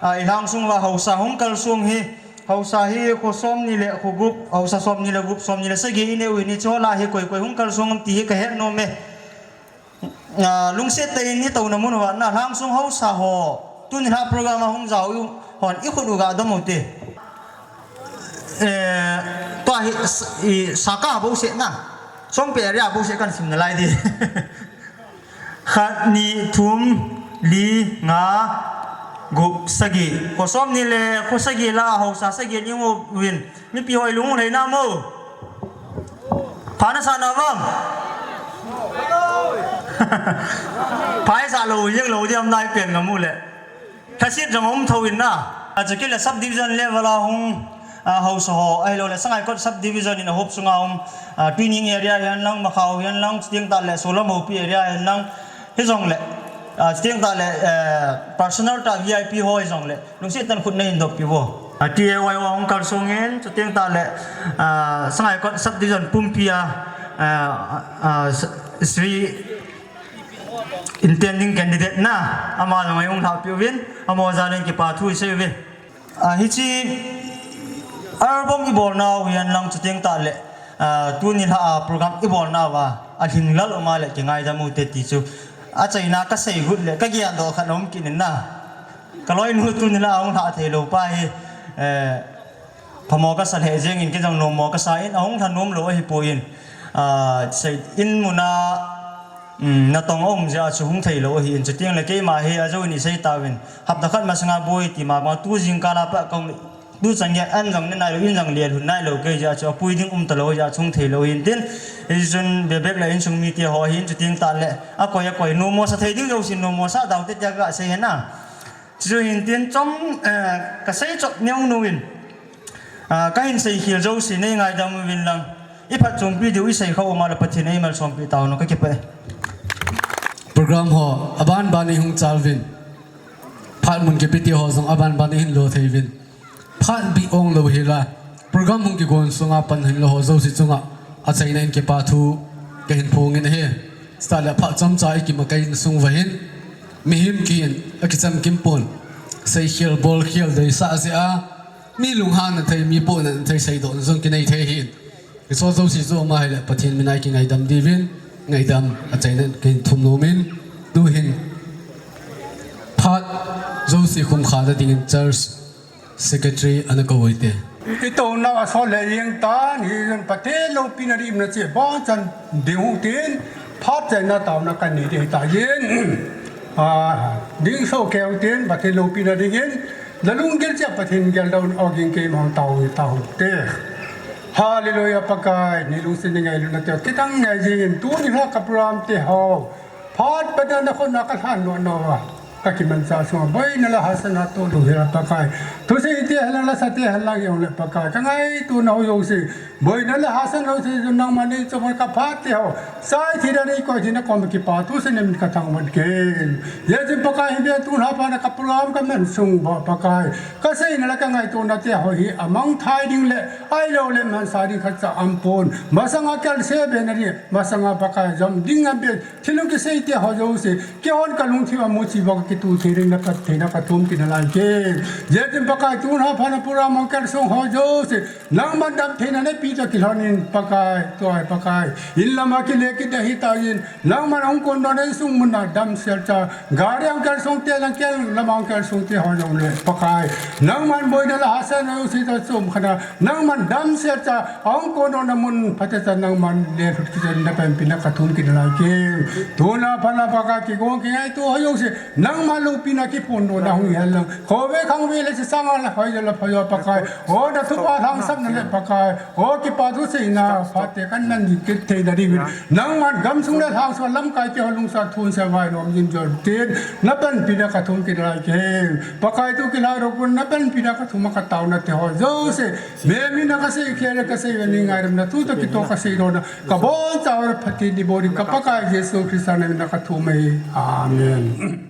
ah, i lhangsung uva haosa hung kalsong hi, haosa hi kho somni le kho gup, haosa somni le gup, somni le sagi inei u ahin, hiche ho lah hi koi koi hung kalsong am ti hi kahet nom e. Ah, lungset tah in itouna mun uva na lhangsung haosa ho, tuni lha program a hung jao u hon ikhut u ga dom u te. Eh, tua hi, s-, i, Saka bouseh na. Songpi area bouseh kan sim nalai di. Khat, ni, thum, li, nga, gup, sagi. Kho somni le kho sagi lah a haosa sagi inei uvin. Mipi ho ilung lhai na mo. Pha nasa na vang. Pha isah lou jeng lou ding ham nai pen ngam u le. Lhaset jong um thou in na. Achu kit le subdivision level a hung, ah, haosa ho, ahiloule Sangaikot subdivision in ahop sunga um, ah, Tuining area hihen lang, Makhao hihen lang, chuteng tahle Solam Houpi area hihen lang, hijongle, ah, chuteng tahle, eh, personal tah V I P ho hijongle, lungset tah in khut nahin dop peh uvo. Ah, T A Y O a hung kalsong in, chuteng tahle, ah, Sangaikot subdivision pumpi a, ah, ah, Shri intending candidate na, ama jong eihung lhahpeh uvin, amaho jal in kipa thu isei uve. Ah, hiche album ibolnau hihen lang chuteng tahle, ah, tuni lha a program ibolnau va, alhinglel um a le kingaidam u te ti chu. Achaina kasei got le, kagel doh khat aum kit in na. Kaloinu tuni lha a hung lhah thei lou pa hi, eh, phamo kasa lheh jeng in, kei jong nommo kasa in, ahung lha nom lou ahipoi in. Ah, sei in mun a, um, natong aum jeh a chu hung thei lou ahin, chuteng le keima hi ajou in isei tauvin. Hapta khat masanga boi ti ma bang, tu jingkah a pat kahung, tu chan gei an jong ne nailou, in jong lelhun nailou kei jeh a chu apui ding um talou jeh a chu hung thei lou ahin tin. Hichun bebek le insung mite ho ahin, chuteng tahle akoi akoi nommo sa thei ding jousen nommo sa dau te tia kasei ahi na. Chuchu hintin chom, eh, kasei chop neo neo in, ah, kahin seikhel jouse neingaidam uvin lang. Iphatchompi diu isei khah um a le Pathen in eimalsompi tahen, kakipah e. Program ho aban ban in hung chal uvin. Phat mun kipe ti ho jong aban ban in hin lo thei uvin. Phat bih ong lou hela, program hung kigon sunga pan hin lou ho jouse chunga achaina in kipa thu kahin phong in ahi. Chuteng le phat chomcha ikimakai na sung uva hin, mihem kihin akichamkim pon, seikhel bolkhel deisah jeh a, mi lunghanna thei, mi pohna thei seidohna jong kinei thei ahin. Hiche jouse chu ama ahile Pathen mina ikingaidam diuvin, ngaidam achaina kahin thum nom in, tuhin phat jouse khumkhana dingin church secretary ana kou hite. Itouna asol le jeng tan, hijeh chun Pathen loupina dihna che bang chan ding u tin, phat chaina taona kanei ding ahitan. Ah, ding soh kei u tin, Pathen loupina dingin, nalunggel cheh a Pathen geldoh un, ogin keima hung tao u taute. Hallelujah, Pakai, neilungset neingailut nate, kidang ngai jingin, tuni lha ka program te ho. Phat bena nakhut na kalhan nom uva. Ka kimancha sunga boina le hahsatna tolou hela Pakai. Thusei te henlang, lasa te henlang jongle Pakai, ka ngaitona ho jouse, boina le hahsatna ho jouse chu nangman nei chom ka phat te ho, chai theina nei koi theina kom kipa thusei namin ka thangvah kit e. Hijeh chun Pakai, hiche tuni phat na ka program ka man sung uva Pakai, ka seina le ka ngaitona te ho hi amangthai ding le ahilouleh mansa ding khatcha aumpon. Masanga kalse be na ding, masanga Pakai jom ding a be, thil kisei te ho jouse, keihon ka lungthim a muchi uva ka kituh thei ding na ka theina ka thum kit nalai kit e. Hijeh chun Pakai, tuni phat na program a kalsong ho jouse, nangman damtheina neipe toh kilhon in Pakai, tua hi Pakai, in lam a kile kit ahitan, nangman hung kondoh na insung mun a damsel cha, gari a kalsong te lang, kel lam a kalsong te ho jongle Pakai, nangman boina le hahsatna jouse toh chom khat a, nangman damsel cha, hung kondoh na mun phatecha nangman lelhut kit in na panpina ka thum kit nalai kit e. Tuni phat na Pakai, kigong kingaito ho jouse, nangma loupina kiphondohna hung hen lang, khove khangve le chesanga le hoijo le phajo Pakai, o na thupha lhangsapna le Pakai, o kipa thuseina phat te kan man kit theina dingin, nangman gamsung le lhangsung lamkai te ho lungsa thunsa vai nom jin jol tin, na panpina ka thum kit nalai kit e. Pakai, tu kilhai ro kun na panpina ka thum a ka taona te ho jouse, mi mina ka seikhel le ka seive ni ngaidam na thu toh kitoh ka seidoh na, ka boncha ho Pathen iboh ding ka Pakai Jesu Christa namin a ka thum ahi. Amen.